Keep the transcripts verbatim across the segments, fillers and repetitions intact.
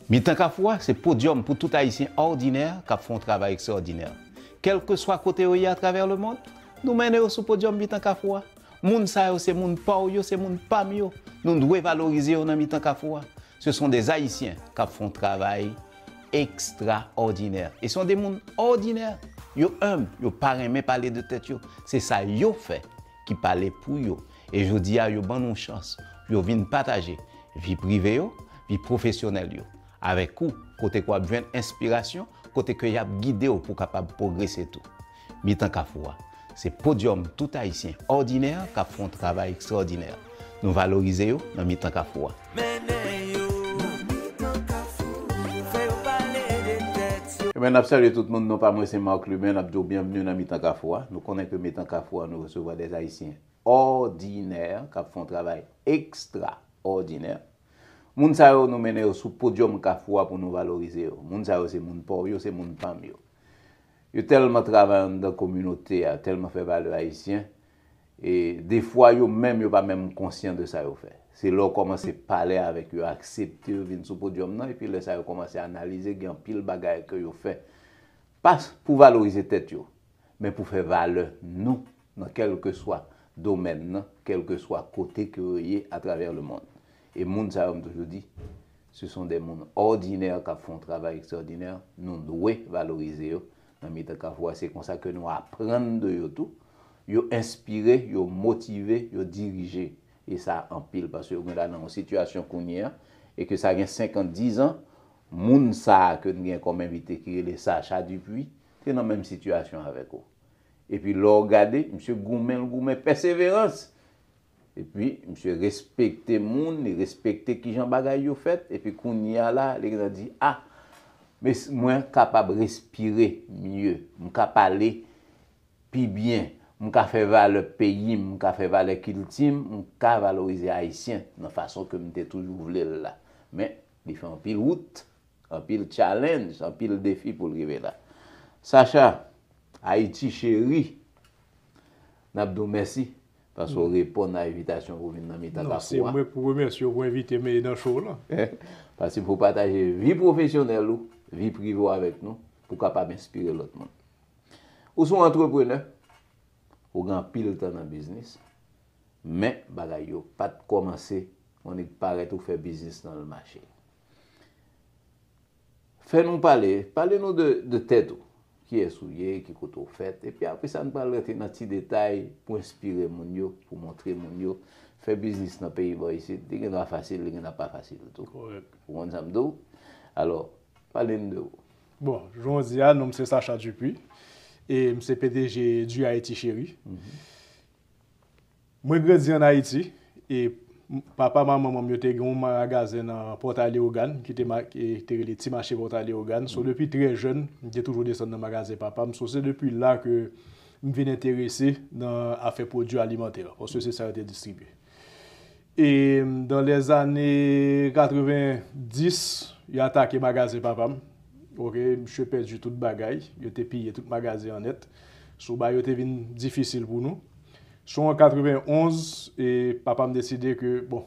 Mitan Kafou a se podyòm pou tout Ayisyen òdinè k ap fè yon travay ekstraòdinè. Kèlkeswa kote yo ye atravè lemonn, nou mennen yo sou podyòm Mitan Kafou a. Moun sa yo se moun pa w, yo se moun pa m yo. Nou dwe valorize yo nan mitan Kafou a. Ce sont des Haïtiens k ap fè yon travay ekstraòdinè. E se yon de moun òdinè. Yo enb, yo pa renmen pale de tèt yo. Se sa yo fè ki pale pou yo. E jodi a, yo ban nou chans pou yo vin pataje vi prive yo, vi pwofesyonèl yo avèk ou, kote ke w ap jwenn enspirasyon, kote ke y ap gide w pou w kapab pwogrese tou. Mitan Kafou a se podyòm tout Ayisyen òdinè k ap fè yon travay ekstraòdinè. Nou valorize yo nan mitan Kafou a. Mennen yo nan mitan Kafou, fè yo pale de tèt yo. Ebyen, n ap salye tout moun. Non pa mwen se Marc Lubin. N ap di w byenvni nan mitan Kafou a. Nou konnen ke mitan Kafou a, nou resevwa des Haïtiens òdinè k ap fè yon travay ekstraòdinè. Moun sa yo, nou mennen yo sou podyòm Kafou a pou nou valorize yo. Moun sa yo se moun pa w, yo se moun pa m yo. Yo tèlman travay anndan kominote a, tèlman fè valè ayisyen, e defwa yo menm, yo pa menm konsyan de sa yo fè. Se lè w kòmanse pale avèk yo, aksepte yo vin sou podyòm nan, epi lè sa yo kòmanse analize, gen anpil bagay ke yo fè. Pa pou valorize tèt yo, men pou fè valè nou nan kèlkeswa domèn nan, kèlkeswa kote ke yo ye atravè lemonn. E moun sa yo, m toujou di, ce sont des moun òdinè k ap fè yon travay ekstraòdinè, nou dwe valorize yo nan mitan Kafou a. Se konsa ke nou aprann de yo tou. Yo enspire, yo motive, yo dirije. E sa anpil, paske yo genlè nan yon sitiyasyon kounye a, e ke sa gen senk an, diz an, moun sa a ke n gen kòm envite ki rele Sacha Dupuis, te nan menm sitiyasyon avèk ou. Epi lè w gade, misye goumen, l goumen, pèseverans. Epi misye respekte moun, li respekte kijan bagay yo fèt, epi kounye a la, li gentan di, a, men mwen kapab respire mye, m ka pale pi byen, m ka fè valè peyi m, m ka fè valè kilti m, m ka valorize ayisyen nan fason ke m te toujou vle l la. Men, li fè anpil wout, anpil challenge, anpil defi pou l rive la. Sacha, Ayiti cheri, n ap di w mèsi paske w reponn a envitasyon pou w vin nan mitan Kafou a. Non, se mwen k pou remèsye w pou envite m nan show lan. Paske pou w pataje vi pwofesyonèl ou, vi prive w avèk nou, pou w kapab enspire lòt moun. Ou se yon antreprenè, ou gen anpil tan nan biznis, men bagay yo pa t kòmanse, on nèg parèt ou fè biznis lan l mache. Fè nou pale, pale nou de, de tèt ou. Kiyès ou ye, ki kote w fèt. Epi apre sa, nou pral rantre nan ti detay pou enspire moun yo, pou montre moun yo. Fè biznis nan peyi bò isit, li gen dwa fasil, li gen dwa pa fasil tou. Kòrèk. Ou konn sa m di w? Alò, pale n de ou. Bon, jan w di a, non m se Sacha Dupuis. E m se P D G du Haïti Chéri. Mwen grandi ann Ayiti, e m- papa manman m yo te gen yon magazen nan Pòtay Leyogàn, ki te ma- ki te rele Ti Mache Pòtay Leyogàn. So, depi trè jèn, m te toujou desann nan magazen papa m. So, se depi la ke m vin enterese nan afè pwodui alimantè, paske se sa yo te distribye. E dans les années quatre-vingt-dix, yo atake magazen papa m. Ok, misye pèdi tout bagay. Yo te piye tout magazen an nèt. So, bagay yo te vin difisil pou nou. So, an katrevenn onz, e papa m deside ke, bon,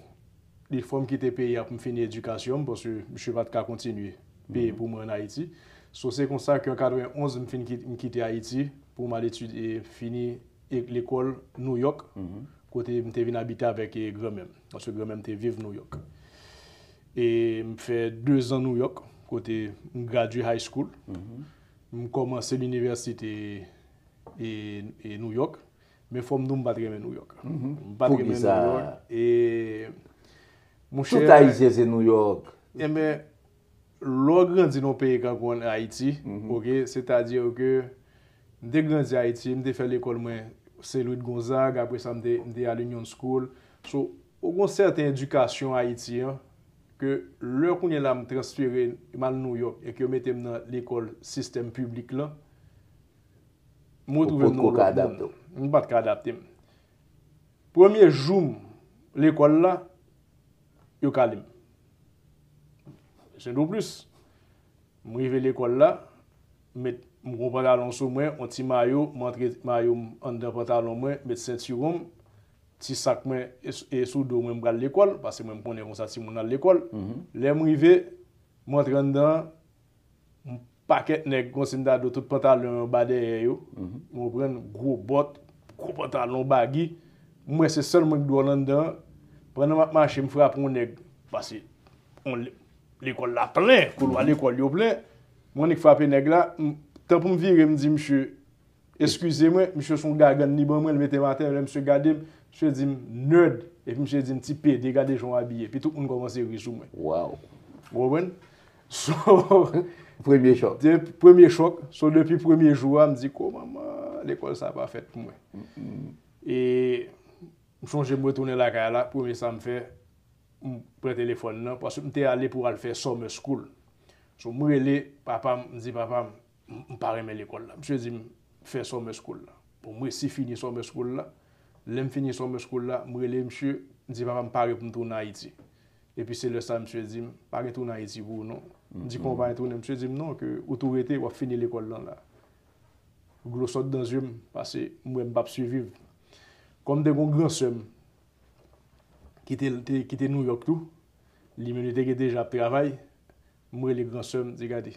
li fò m kite peyi a pou m fini edikasyon m, paske misye pa t ka kontinye peye pou mwen ann Ayiti. So, se konsa ke an katrevenn onz, m fin ki- m kite Ayiti pou m al etidye, fini e- lekòl Nouyòk, kote m te vin abite avèk e granmè m, paske granmè m te viv Nouyòk. E m fè dezan Nouyòk, kote m gradye high school. M kòmanse linivèsite e, e Nouyòk, men fò m di w m pa t renmen Nouyòk. M pa t renmen Nouyòk. E, monchè, tout Ayisyen se Nouyòk. Enben, lè w grandi nan yon peyi kankou ann Ayiti, ok, sètadi ke m te grandi Ayiti, m te fè lekòl mwen Saint Louis de Gonzague, apre sa m te, m te al Union School. So, ou gon sèten edikasyon Ayiti an, ke lè kounye a la m transfere, m al Nouyòk, e ke yo mete m nan lekòl sistèm piblik lan, m retwouve m nan yon lòt monn. M pa t ka adapte m. Premye jou m lekòl la, yo kale m. Sen do plis. M rive lekòl la, m met m gon pantalon sou mwen, yon ti mayo, m antre mayo m anndan pantalon mwen, met sentiwon m, ti sak mwen e, e sou do mwen, m pral lekòl, paske mwen m konnen konsa timoun al lekòl. Lè m rive, Mwen antre anndan, yon pakèt nèg, kòmsi m ta di w, tout pantalon yo ba dèyè yo. Ou konprann? Gwo bòt, gwo pantalon, bagi. M wè se sèl mwen k dwòl anndan an. Pandan m ap mache, m frape yon nèg. Paske on le- lekòl la plen, koulwa lekòl yo plen. Mwen annik frape nèg la. M- Tan pou m vire, m di misye, eskize mwen, misye se yon gagann li ban mwen, li mete m atè, lè misye gade m, misye di m, nerd, epi misye di m, ti pede, gade jan w abiye. Epi tout moun kòmanse ri sou mwen. Wow. Ou konprann? So, Premye chòk. De- premye chòk. So, depi premye jou a, m di, ko manman, lekòl sa pa fèt pou mwen. E m sonje m retounen lakay la, premye sa m fè, m pran telefòn nan, paske m te ale pou al fè summer school. So, m rele papa m, m di, papa m, m, m pa renmen lekòl la. Misye di m, fè summer school la. Bon, m resi fini summer school la. Lè m fini summer school la, m rele misye, m di, papa m pare pou m tounen Ayiti. Epi se lè sa misye di m, pa gen tounen Ayiti pou ou non. M di, kòman pa gen tounen? Misye di m non, ke ou tou rete, w ap fini lekòl lan la. Dlo sot dan zye m, paske m wè m p ap siviv. Kòm m te gen yon gran sè m ki te, te, ki te Nouyòk tou, li menm li te gen deja ap travay, m rele gran sè m, di, gade,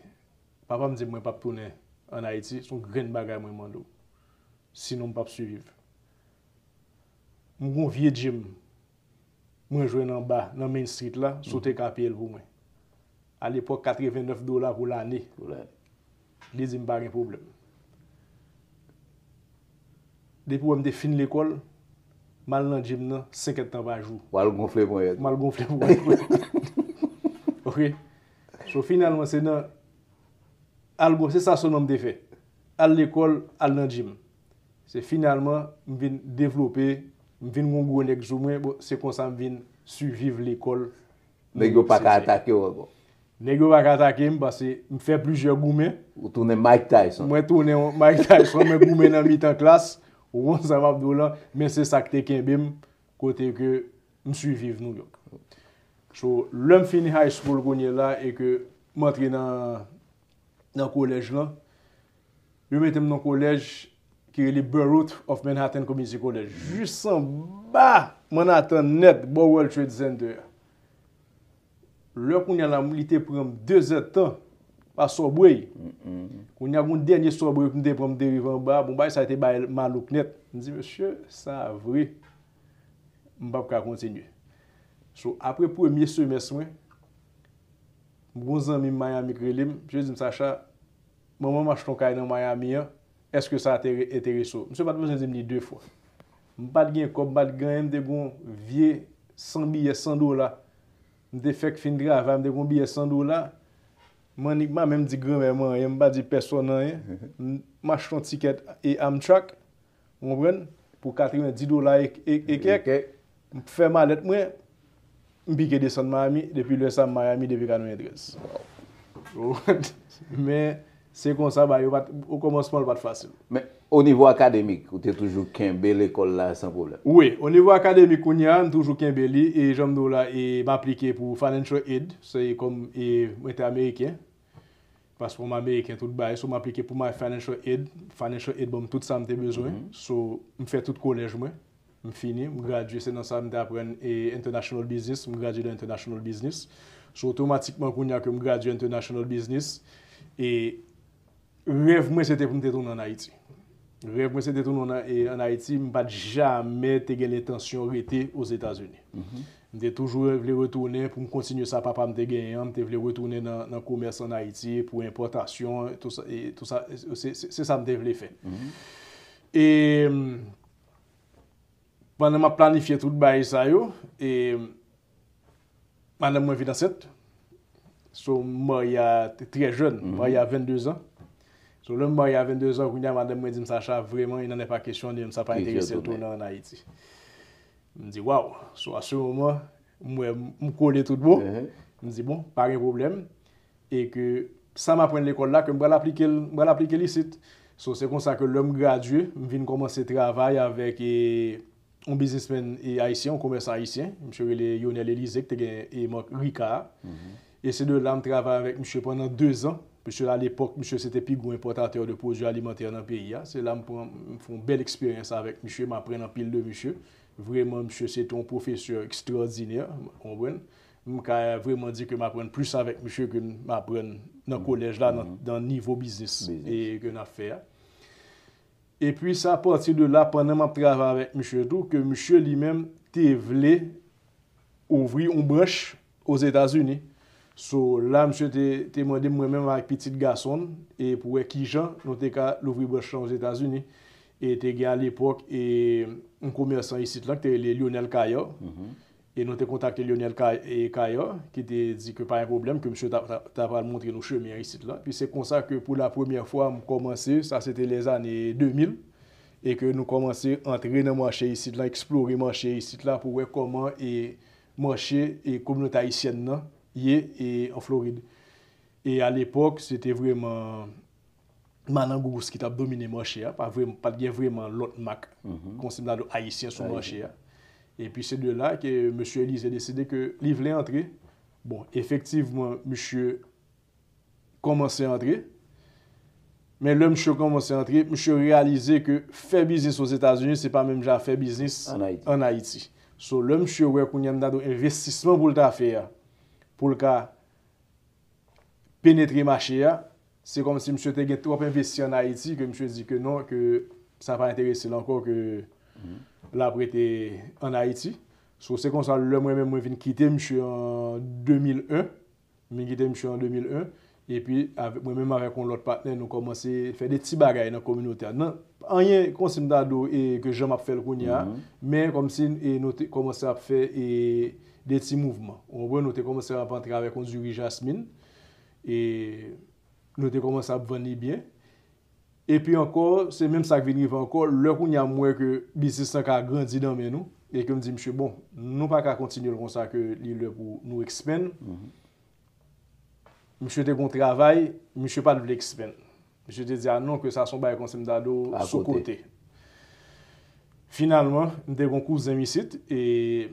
papa m di m mwen p ap tounen ann Ayiti, se yon grenn bagay mwen mande w. Sinon m p ap siviv. M gen yon vye gym mwen jwenn anba nan Main Street la, si w te ka peye l pou mwen. Alepòk, katrevennnèf dola pou lane. Pou lane. Li di m pa gen pwoblèm. Depi w wè m te fin lekòl, m al nan gym nan senkèt tan pa jou. W al gonfle ponyèt. M al gonfle ponyèt. Ok. So, finalman, se nan al gon, se sa sèlman m te fè. Al lekòl, al nan gym. Se finalman, m vin devlope, m vin gon gwo nèg sou mwen, bon, se konsa m vin siviv lekòl. Nèg yo pa ka atake w ankò. Nèg yo pa ka atake m paske m fè plizyè goumen. Ou tounen Mike Tyson. Mwen tounen yon Mike Tyson, mwen goumen nan mitan klas, ou konn sa m ap di w lan, men se sa k te kenbe m, kote ke m siviv Nouyòk. So, lè m fini high school kounye la e ke m antre nan, nan kolèj lan, yo mete m nan kolèj ki rele Baruth of Manhattan Community College. Jis anba Manhattan nèt, bò World Trade Center a. Lè kounye a la, li te pran m dezèdtan pa subway. Kounye a, gon dènye subway pou m te pran, m te rive anba. Bon, bagay sa te bay malouk nèt. M di, mesye, sa vre. M p ap ka kontinye. So, apre premye semès mwen, m gon zanmi m Miami k rele m, misye di m, Sacha, manman m achte yon kay nan Miami an, èske sa te enterese w? Misye pa t bezwen di m li de fwa. M pa t gen kòb, m pa t gen anyen, m te gon vye san biyè san dola. M te fèk fin travay, m te gon biyè san dola. M annik pa menm di granmè m anyen, m pa di pèsonn anyen. M, m achte yon tikèt e Amtrak, ou konprann? Pou katrevenndis dola e, e, e kèk. M fè malèt mwen, m pike desann Miami, depi lè sa m Miami depi katreventrèz. Men, se konsa, bagay yo pa t, okòmansman, l pa t fasil. Men, o nivo akademik, ou te toujou kenbe lekòl la san pwoblèm? Wi, o nivo akademik, kounye a, m toujou kenbe li, e jan m di w la, e m aplike pou financial aid, se kòm, e mwen te ameriken, paspò m ameriken, tout bagay, so m aplike pou my financial aid, financial aid ban m tout sa m te bezwen, so m fè tout kolèj mwen. M fini, m gradye, se nan sa m te aprann e international business, m gradye nan international business. So, otomatikman, kounye a ke m gradye international business, e rèv mwen, se te pou m te tounen ann Ayiti. Rèv mwen, se te tounen ann, e, ann Ayiti, m pa t jamè te gen lentansyon rete Ozetazini. M te toujou vle retounen pou m kontinye sa papa m te genyen an, m te vle retounen nan, nan komès ann Ayiti pou enpòtasyon, tou sa, e, tou sa, se, se, se sa m te vle fè. E, Pandan m ap planifye tout bagay sa yo, e, madanm mwen vin ansent. So, m marye a t-, trè jèn, m marye a venndezan. So, lè m marye a venndezan, kounye a, madanm mwen di m, Sacha, vraiment, il n'en est pas question, li menm sa pa enterese l tounen ann Ayiti. M di, waw. So, à ce moment, m wè m, m kole tout bon. M di, bon, pa gen pwoblèm. E ke sa m aprann lekòl la, ke m pral aplike l, m pral aplike l isit. So, se konsa ke lè m gradye, m vin kòmanse travay avèk, e, yon biznismenn, e, ayisyen, yon komèsan ayisyen. Misye rele Yonel Elize, ki te gen, e, mak Rika a. E se de la m travay avèk misye pandan dezan. Misye, alepòk, misye se te pi gwo enpòtatè de pwodui alimantè nan peyi a. Se la m pran, m fè yon bèl eksperyans avèk misye, m aprann anpil de misye. Vrèman, misye se te yon pwofesè ekstwòdinè, w konprann? M ka vrèman di ke m aprann plis avèk misye ke m aprann nan kolèj la, nan, nan nivo biznis e ke n ap fè a. Epi sa, apati de la, pandan m ap travay avèk misye tou, ke misye li menm te vle ouvri yon branch Ozetazini. So, la, misye te, te mande m, mwen menm avèk pitit gason m, e pou wè kijan nou te ka louvri branch lan Ozetazini. E te gen alepòk, e yon komèsan isit la, ki te rele Lionel Caillard. E nou te kontakte Lionel Ca- e Caillard, ki te di ke pa gen pwoblèm, ke misye ta, ta, ta pral montre nou chemen an isit la. Pi se konsa ke pou la premyè fwa, m kòmanse, sa se te lèzane de mil, e ke nou kòmanse antre nan mache isit la, eksplore mache isit la pou wè kòman e mache e kominote ayisyèn nan ye e an Florid. E alepòk, se te vrèman Manangous ki t ap domine mache a, pa vrèm- pa t gen vrèman lòt mak, konsèy m ta di w, ayisyen sou mache a. Epi se de la ke mesye Elize deside ke li vle antre. Bon, efektivman, misye kòmanse antre. Men lè misye kòmanse antre, misye reyalize ke fè biznis Ozetazini, se pa menm jan ak fè biznis ann Ayiti. So, lè misye wè kounye a m ta di w envestisman pou l ta fè a, pou l ka penetre mache a, se kòmsi misye te gen twòp envesti ann Ayiti, ke misye di ke non, ke sa pa enterese l ankò, ke l ap rete ann Ayiti. So, se konsa, lè mwen menm, mwen vin kite misye an de mil en, m vin kite misye an de mil en, epi avè- mwen menm avèk yon lòt patnè, nou kòmanse fè de ti bagay nan kominote a. Nan, anyen konsèy m ta di w, e ke jan m ap fè l kounye a, men kòmsi e nou te kòmanse ap fè e de ti mouvman. Ou konprann? Nou te kòmanse ap antre avèk yon diri jasmin, e nou te kòmanse ap vann li byen. Epi ankò, se menm sa k vin rive ankò, lè kounye a m wè ke biznis lan ka grandi nan men nou, e ke m di misye, bon, nou pa ka kontinye l konsa, ke li lè pou nou expand. Misye te gon travay, misye pa t vle expand. Misye te di, a non, ke sa se yon bagay konsèy m ta di w sou kote. Finalman, m te gon kouzen m isit, e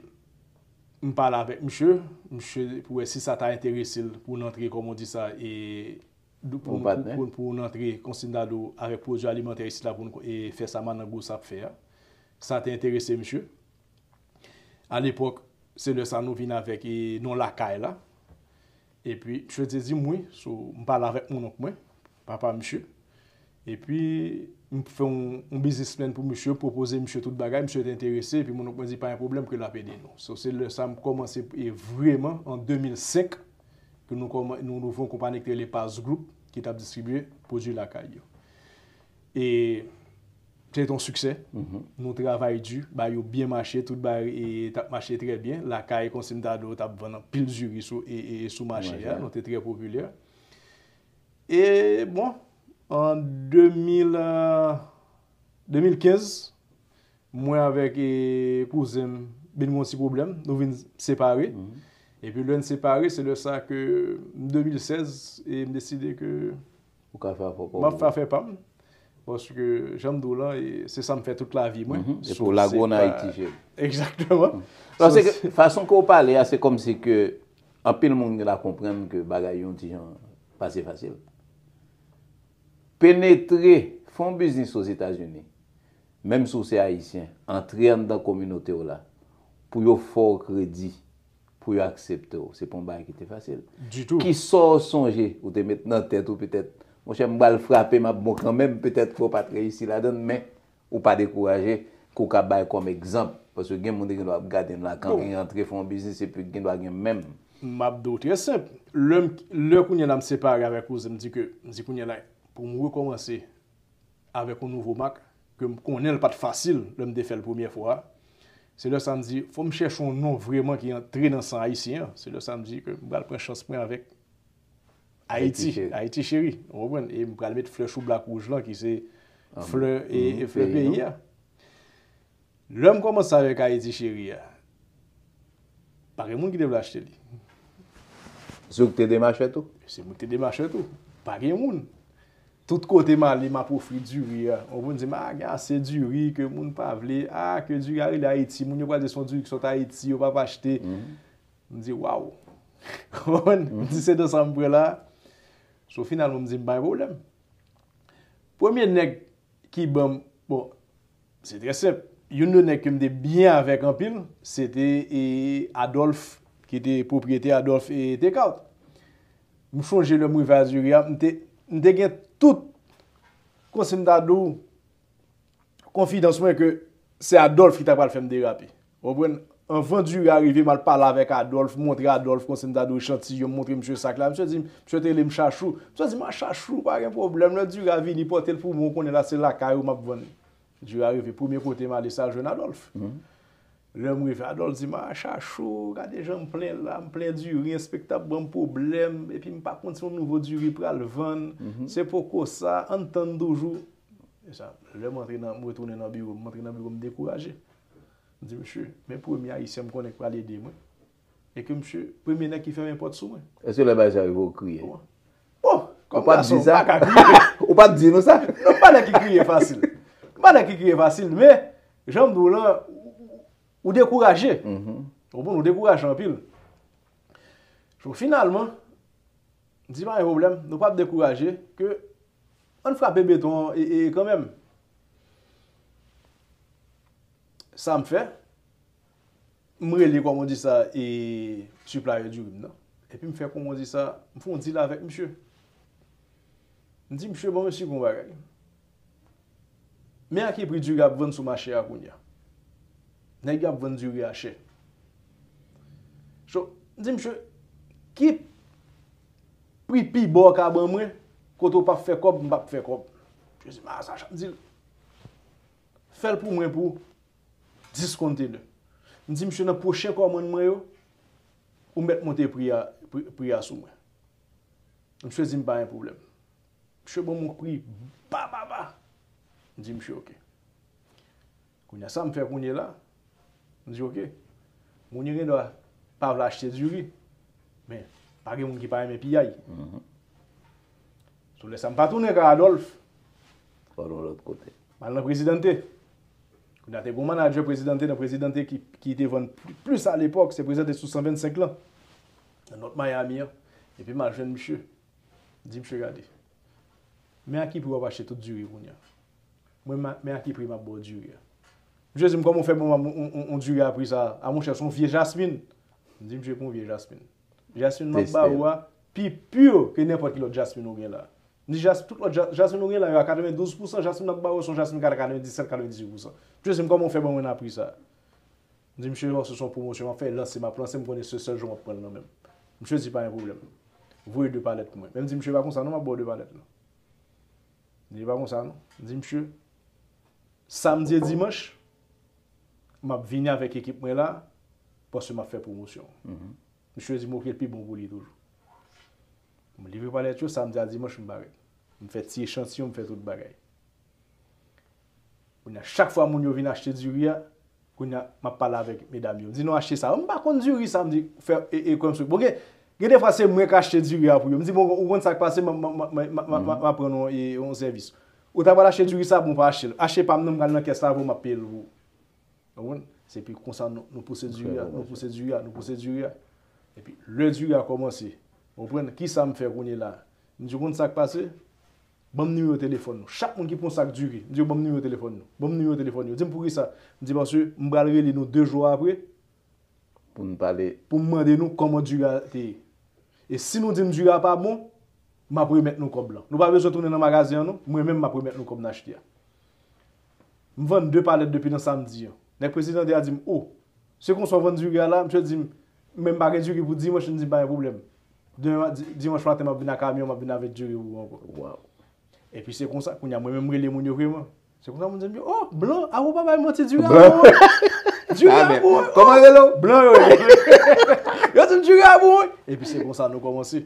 m pale avèk misye, misye pou wè si sa ta enterese l pou n antre, kòman w di sa, e pou, pou, pou n antre, konsèy m ta di w, avèk pwodui alimantè isit la pou n e fè sa Manangous ap fè a. Sa te enterese misye. Alepòk, se lè sa nou vin avèk e non lakay la. Epi, misye te di m wi, so, m pale avèk mon onk mwen, papa misye. Epi, m fè yon, yon business plan pou misye, pwopoze misye tout bagay, misye te enterese, epi mon onk mwen di pa gen pwoblèm ke l ap ede nou. So, se lè sa m kòmanse, e vrèman, an de mil senk, ke nou kòman, nou louvri yon konpayi ki rele Paz Group, ki t ap distribye pwodui lakay yo. E se te yon siksè. Nou travay di, bagay yo byen mache, tout bagay e t ap mache trè byen. Lakay, konsèy m ta di w, t ap vann anpil diri sou, e, e, sou mache a. Nou te trè popilè. E bon, an de mil, euh, de mil kenz, mwen avèk e, kouzen m vin gen yon ti pwoblèm, nou vin separe. Epi lè n separe, se lè sa ke de mil sèz, e m deside ke Ou ka fè afè pa w. M ap fè afè pa m. Paske, jan m di w lan, e, se sa m fè tout lavi mwen. Mhm. E pou w lage w nan Ayiti, cheri. Egzakteman. Paske, fason ke w pale a, se kòmsi ke anpil moun gen la konprann ke bagay yo yon ti jan pase fasil. Penetre, fè yon biznis Ozetazini, menm si w se Ayisyen, antre anndan kominote w la, pou yo fè w kredi, pou yo aksepte w. Se pa yon bagay ki te fasil. Ditou. Kisa w sonje, ou te met nan tèt ou petèt, monchè, m pral frape, m ap bon kanmenm, petèt ke w pa t reyisi ladan l, men ou pa dekouraje, ke w ka bay kòm egzanp. Paske gen moun ki gendwa ap gade n la, kan gen antre fè yon biznis, epi gendwa gen menm. M ap di w trè senp. Lè m, lè kounye a la m separe avèk Rose, m di ke, m di kounye a la, pou m rekòmanse, avèk yon nouvo mak ke m konnen l pa t fasil lè m te fè l premyè fwa a. Se lè sa m di, fò m chèche yon non vrèman ki antre nan san ayisyen an. Se lè sa m di ke m pral pran chans mwen avèk Ayiti, Ayiti Cheri. Ayiti Cheri, ou konprann? E m pral met flè chou blak wouj lan ki se flè, e, e flè peyi a. Lè m kòmanse avèk Ayiti Cheri a, pa gen moun ki te vle achte li. Se ou ki te demache tou? Se mwen ki te demache tou. Pa gen moun. Tout kote m ale, m ap ofri diri a. Yon moun di m, "A, gen ase diri ke moun pa vle. A, ke diri a rele Ayiti. Moun yo pral di se yon diri ki sot Ayiti, yo p ap achte." M di, "Waw." Ou konprann? M di, "Se nan sa m pran la." So, finalman, m di, "M pa gen pwoblèm." Premye nèg ki ban m, bon, se trè senp. Youn nan nèg ke m te byen avèk anpil, se te, e, Adolphe ki te pwopriyetè Adolphe e Takeout. M chonje lè m rive a diri a, m te, m te gen tout, kòmsi m ta di w, konfidans mwen ke se Adolphe ki ta pral fè m derape. Ou konprann? Anvan diri a rive, m al pale avèk Adolphe, montre Adolphe, kòmsi m ta di w, echantiyon, m montre misye sak la. Misye di, misye te rele m Chachou. Misye di m, "A Chachou, pa gen pwoblèm, lè diri a vini, pote l pou mwen, ou konnen la se lakay ou m ap vann." Diri a rive, premye kote m ale, se al jwenn Adolphe. Lè m rive, Adolphe di m, "A Chachou, gade jan m plen la, m plen diri, enspektè ap ban m pwoblèm, epi m pa konn si yon nouvo diri pral vann, se poko sa, ann tann toujou." E sa, lè m antre nan, m retounen nan biwo, m antre nan biwo, m dekouraje. M di, "Mesye, men premye Ayisyen m konnen k pral ede mwen." E ke misye, premye nèg ki fèmen pòt sou mwen. Èske lè bagay sa rive w kriye? Bon, kòm gason, m pa ka kriye. Ou pa t di nou sa? Non, m pa nèg ki kriye fasil. M pa nèg ki kriye fasil, men, jan m di w lan, ou, ou dekouraje. Ou konprann, ou dekouraje anpil. So, finalman, m di pa gen pwoblèm, nou p ap dekouraje, ke ann frape beton an e, e, e kanmenm. Sa m fè, m rele, kòman di sa, e, supplier diri m nan. Epi m fè, kòman di sa, m fè yon deal avèk misye. M di, "Misye, ban mwen esplike yon bagay. Men a ki pri diri ap vann sou mache a kounye a. Nèg yo ap vann diri a chè. So, m di, 'Misye, ki pri pi ba w ka ban mwen, kote w p ap fè kòb, m p ap fè kòb?'" Misye di m, "A, sa," m di l, "fè l pou mwen pou dis kontenè." M di, "Misye, nan pwochen kòmann mwen yo, ou mèt monte pri a, pri, pri a sou mwen." Misye di m, "Pa gen pwoblèm." Misye ban m yon pri ba, ba, ba. M di misye, "Oke." Kounye a, sa m fè kounye la? M di, "Oke." Moun yo gen dwa pa vle achte diri, men pa gen moun ki pa renmen piyay. So, lè sa, m pa tounen ka Adolphe. Ou al yon lòt kote. M al nan Presidente. Kounye a, te gen yon manager Presidente nan Presidente ki, ki te vann pli-, plis alepòk, se Presidente sou san vennsenk lan, nan North Miami an. Epi m al jwenn misye. M di misye, "Gade, men a ki pri w ap achte tout diri kounye a. Mwen, ma-, men a ki pri m ap ba w diri a." Misye di m, "Kòman w fè ban m yon, yon, yon, yon diri a pri sa a? A monchè, se yon vye jasmin." M di misye, "Ki yon vye jasmin? Jasmin m ap ba ou a pi pur ke nenpòt ki lòt jasmin ou gen la." M di, "Jas-, tout lòt ja-, jasmin ou gen la yo a katrevendouz pousan, jasmin m ap ba ou se yon jasmin katrevendiset, katrevendizuit pousan." Misye di m, "Kòman w fè ban mwen nan pri sa a?" M di misye, "Bon, se yon pwomosyon m ap fè, lanse m ap lanse, m konnen se sèl jou m ap pran l nan men m." Misye di, "Pa gen pwoblèm. Voye de palèt pou mwen." Men m di misye, "Pa konsa non, m ap ba w de palèt lan." M di, "Pa konsa non." M di misye, "Samdi e dimanch, m ap vini avèk ekip mwen la, paske m ap fè pwomosyon." Misye di m, "Oke, l pi bon pou li toujou." M livre palèt yo, samdi a dimanch, m parèt. M fè ti echantiyon, m fè tout bagay. Kounye a, chak fwa moun yo vin achte diri a, kounye a, m ap pale avèk medam yo. M di, "Non, achte sa." "M pa konn diri sa," m di, fè, e, e, kòmsi. Bon, gen, gen defwa se mwen k achte diri a pou yo. M di, "Bon, ou konn sa k pase, m, m, m ap pran yon, e, yon sèvis. Ou ta pral achte diri sa, bon, pa achte l. Achte pa m nan, m pral nan kès la, pou m ap peye l pou ou." Ou konprann? Se pi konsa nou, nou pouse diri a, nou pouse diri a, nou pouse diri a. Epi, lè diri a kòmanse, ou konprann? Kisa m fè kounye la? M di, "Ou konn sa k pase? Ban m nimewo telefòn nou." Chak moun ki pran sak diri, m di yo, "Ban m nimewo telefòn nou. Ban m nimewo telefòn yo." Yo di m, "Poukisa?" M di, "Paske m pral rele nou de jou apre pou n pale, pou m mande nou kòman diri a te ye. E si nou di m diri a pa bon, m ap remèt nou kòb lan. Nou pa bezwen tounen nan magazen an non, mwen menm m ap remèt nou kòb n achte a." M vann de palèt depi nan samdi an. Nèg Presidente a di m, "O, se konsa w vann diri a la?" Misye di m, "Men m pa gen diri pou dimanch." M di, "Pa gen pwoblèm. Demen, di-, dimanch maten, m ap vin ak kamyon, m ap vin avèk diri pou ou ankò." Epi se konsa, kounye a, mwen menm, m rele moun yo vreman. Se konsa, moun di m, "O, blan, a ou pa bay manti, diri a bon, wi. Diri a bon, wi." Kòman rele w? Blan yo rele. Yo di m, "Diri a bon, wi." Epi se konsa nou kòmanse.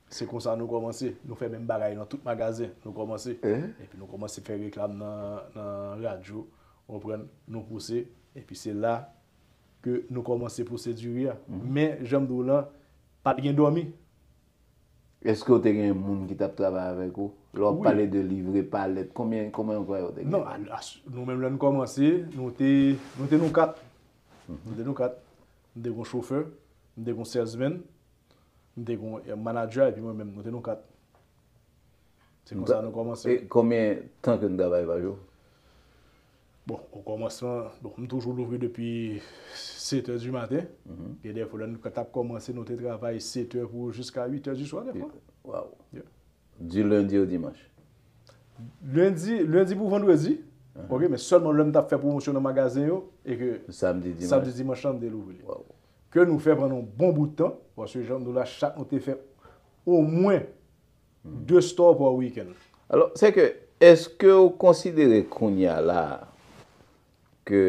Se konsa nou kòmanse. Nou fè menm bagay nan tout magazen. Nou kòmanse. Epi nou kòmanse fè reklam nan, nan radyo. Ou konprann? Nou pouse. Epi se la ke nou kòmanse pouse diri a. Men, jan m di w lan, pa t gen dòmi. Èske w te gen moun ki t ap travay avèk ou? Lè w ap pale de livre palèt, konbyen, konbyen anplwaye w te gen? Non, a, a, nou menm lè n kòmanse, nou te, nou te nou kat. Nou te nou kat. M te gon chofè, m te gon salesman, m te gon, eh, manager, epi mwen menm, nou te nou kat. Se konsa nou kòmanse. E konbyen tan ke n travay pa jou? Bon, o kòmansman, bon, m toujou louvri depi sèt è di maten. Gen de fwa, lè nou t ap kòmanse, nou te travay sèt è pou jiska uit è di swa, de fwa. Waw. Yeah. Du lundi au dimanche. Lendi, lendi pou vandredi. Ok, men sèlman lè m t ap fè pwomosyon nan magazen yo, e ke samdi, dimanch lan, m te louvri li. Ke nou fè pandan yon bon bout tan, paske jan nou la, chak nou te fè omwen de store pa weekend. Alò, se ke, èske w konsidere kounye a la ke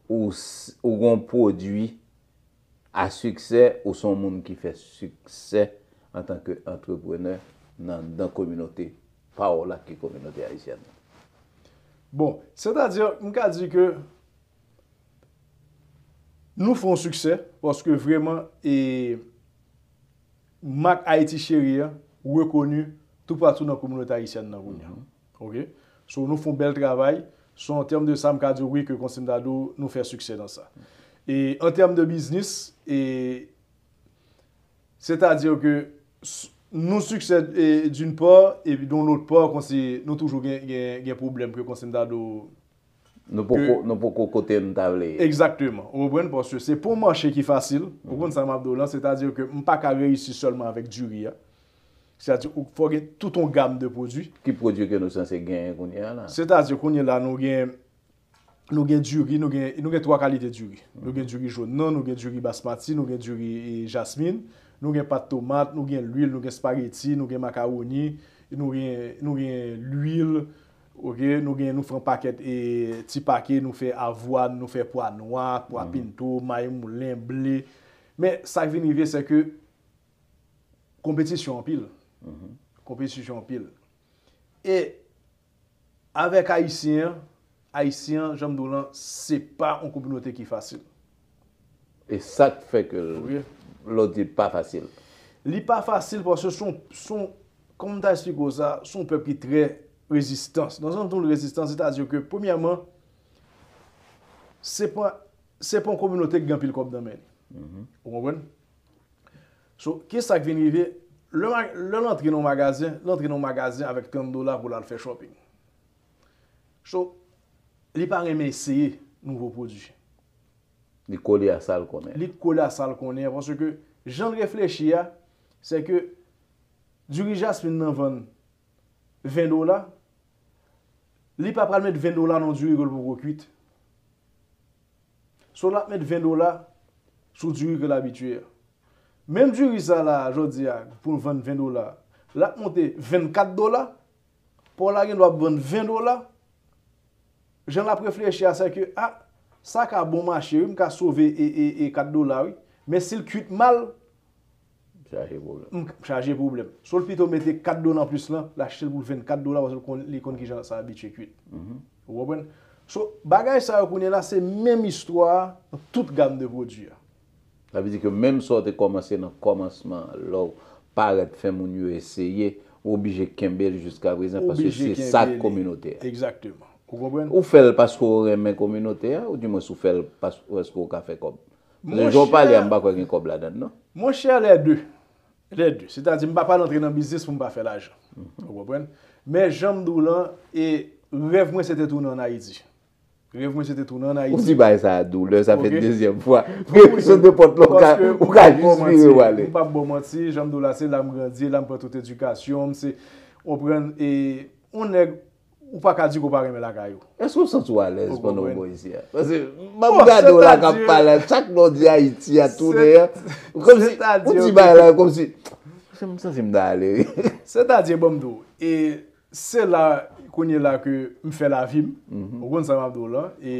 ou, ou gon pwodui a siksè, ou se yon moun ki fè siksè antanke antreprenè nan, nan kominote pa w la ki kominote ayisyèn nan? Bon, sètadi, m ka di ke nou fè yon siksè, paske vrèman, e, mak Ayiti Cheri an rekoni toupatou nan kominote ayisyèn nan kounye a. Ok? So, nou fè yon bèl travay. So, an tèm de sa, m ka di w wi ke konsi m ta di w, nou fè siksè nan sa. E an tèm de biznis, e, sètadi ke s- nou siksè, e, d'une part, epi d'un autre part, konsi nou toujou gen, gen, gen pwoblèm ke konsi m ta di w, Nou poko, nou poko kote nou ta vle ye. Egzakteman. Ou konprann? Paske se pa yon mache ki fasil. Ou konprann sa m ap di w lan? Sètadi ke m pa ka reyisi sèlman avèk diri a. Sètadi, ou fò gen tout yon gam de pwodui. Ki pwodui ke nou sanse genyen kounye a la? Sètadi, kounye la, nou gen, nou gen diri, nou gen, nou gen twa kalite diri. Nou gen diri jòn nan, nou gen diri basmati, nou gen diri, e, jasmin, nou gen pat tomat, nou gen lwil, nou gen spageti, nou gen makawoni, nou gen, nou gen lwil, ok, nou gen, nou fè yon pakèt, e, ti pake, nou fè avwàn, nou fè pwa nwa, pwa pinto, mayi moulen, ble. Men sa k vin rive, se ke konpetisyon anpil. Konpetisyon anpil. E avèk Ayisyen an, Ayisyen an, jan m di w lan, se pa yon kominote ki fasil. E sa k fè ke l, lè w di l pa fasil? Li pa fasil paske se yon, se yon, kòman m ta esplike w sa, se yon pèp ki trè rezistan. Nan sans nou rezistan, sètadi ke, premyèman, se pa, se pa yon kominote ki gen anpil kòb nan men li. Ou konprann? So, kisa k vin rive? Lè, lè l antre nan yon magazen, l antre nan yon magazen avèk trant dola pou l al fè shopping. So, li pa renmen eseye nouvo pwodui. Li kole a sa l konnen. Li kole a sa l konnen, paske jan l reflechi a, se ke diri jasmin nan vann ven dola, li pa pral met ven dola nan diri ke l poko kwit. So, l ap met ven dola sou diri ke l abitye a. Menm diri sa la, jodi a, pou l vann ven dola, l ap monte vennkat dola, pa w la gen dwa ap vann ven dola. Jan l ap reflechi a, se ke, a, sa ka bon mache, wi, m ka sove e, e, e kat dola, wi. Men si l kwit mal, Chaje pwoblèm. M chaje pwoblèm. So l pito mete kat dola anplis lan, l achte l pou vennkat dola, paske l konn, li konn kijan sa abitye kwit. Ou konprann? So, bagay sa yo kounye la, se menm istwa a nan tout gam de pwodui a. Sa vle di ke menm sa w te kòmanse nan kòmansman an, lè w parèt fè moun yo eseye, ou oblije kenbe l jiska prezan, paske Oblije se sa kenbe k li. Kominote a. Egzakteman. Ou konprann? Ou fè l paske w renmen kominote a, ou dimwens ou fè l paske w ka fè kòb? Paske jan w pale a, m pa kwè gen kòb ladan l, non. Monchè, lè de. Lè de. Sètadi, m pa pral antre nan biznis pou m pa fè lajan. Ou konprann? Men jan m di w lan, e rèv mwen se te tounen ann Ayiti. Rèv mwen se te tounen ann Ayiti. Ou di bagay sa a doulè, sa fè Ok. dezyèm fwa. Premye sot de pòt la, ou ka, Paske ou ka m p ap jis ba w vire w manti, ale. M p ap ba w manti, jan m di w la, se la m grandi, la m pran tout edikasyon m, se, ou konprann, e yon nèg, ou pa ka di ke w pa renmen lakay ou. Èske w santi w alèz Ou pandan w konprann? Bò isi a? Paske m ap Bon, gade w la k ap sètadi, pale a, chak lè w di Ayiti a tounen an, kòmsi, sètadi, ou di bagay la kòmsi, m santi m ta ale wi. Sètadi, bon, m di w, e se la, kounye la ke m fè lavi m, ou konn sa m ap di w lan, e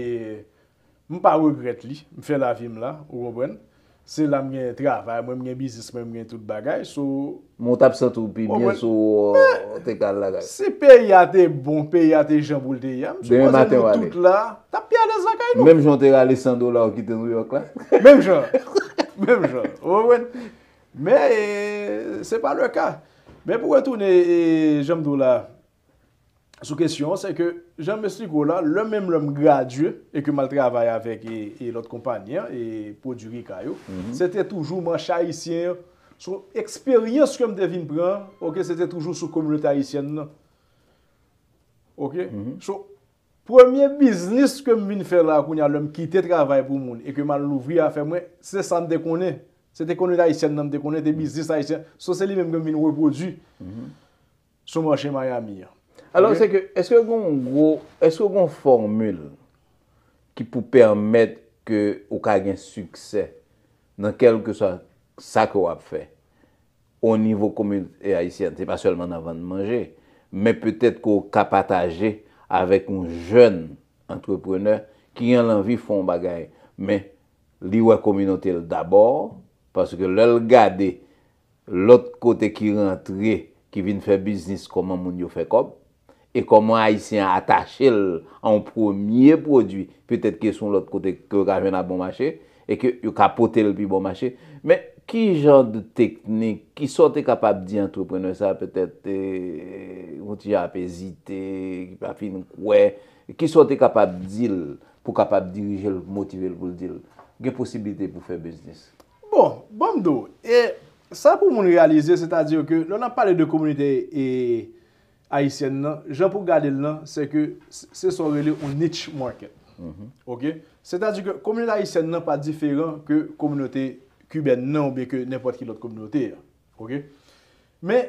m pa regrèt li, m fè lavi m la, ou konprann? Se la m gen travay mwen, m gen biznis mwen, m gen tout bagay, so Men w t ap santi w pi byen Konprann? Si w te ka al lakay. Si peyi a te bon, peyi a te jan pou l te ye a, m Demen sipoze maten w nou ale. Tout la, t ap pi alèz lakay nou. Menm jan w te rale san dola w kite Nouyòk la. Menm jan. Menm jan. Ou konprann? Men, e, se pa le ka. Men pou retounen, e, jan m di w la, sou kesyon an, se ke, jan m esplike w la, lè menm lè m gradye e ke m al travay avèk, e, e lòt konpayi an, e pwodui Rika yo, se te toujou mache ayisyen an. So, eksperyans ke m te vin pran, ok, se te toujou sou kominote ayisyèn nan. Ok? So, Premye biznis ke m vin fè la kounye a, lè m kite travay pou moun e ke m al louvri afè mwen, se sa m te konnen. Se te kominote ayisyèn nan m te konnen, te biznis ayisyen. So se li menm ke m vin repwodui sou mache Miami an. Alò, se ke, èske gen yon gwo, èske gen yon fòmil ki pou pèmèt ke ou ka gen siksè nan kèlkeswa sa ke w ap fè o nivo kominote ayisyèn, se pa sèlman nan vann manje, men petèt ke w ka pataje avèk yon jèn antreprenè ki gen lanvi fè yon bagay, men li wè kominote l dabò, paske lè l gade lòt kote ki rantre, ki vin fè biznis, kòman moun yo fè kòb, e kòman Ayisyen an atache l a yon premye pwodui, petèt ke se yon lòt kote ke yo ka jwenn a bon mache, e ke yo ka pote l pi bon mache. Men, ki jan de teknik, ki sa w te kapab di antreprenè sa, petèt, eh, yon ti jan ap ezite, ki pa fin kwè, ki sa w te kapab di l pou kapab dirije l, motive l pou l di l, gen posiblite pou fè biznis? Bon, ban m di w, e sa pou moun reyalize, sètadi ke lè n ap pale de kominote e, ayisyèn nan, jan pou gade l lan, se ke se sa w rele yon niche market. Oke? Sètadi ke kominote ayisyèn nan pa diferan ke kominote kibèn nan oubyen ke nenpòt ki lòt kominote a. Oke? Men,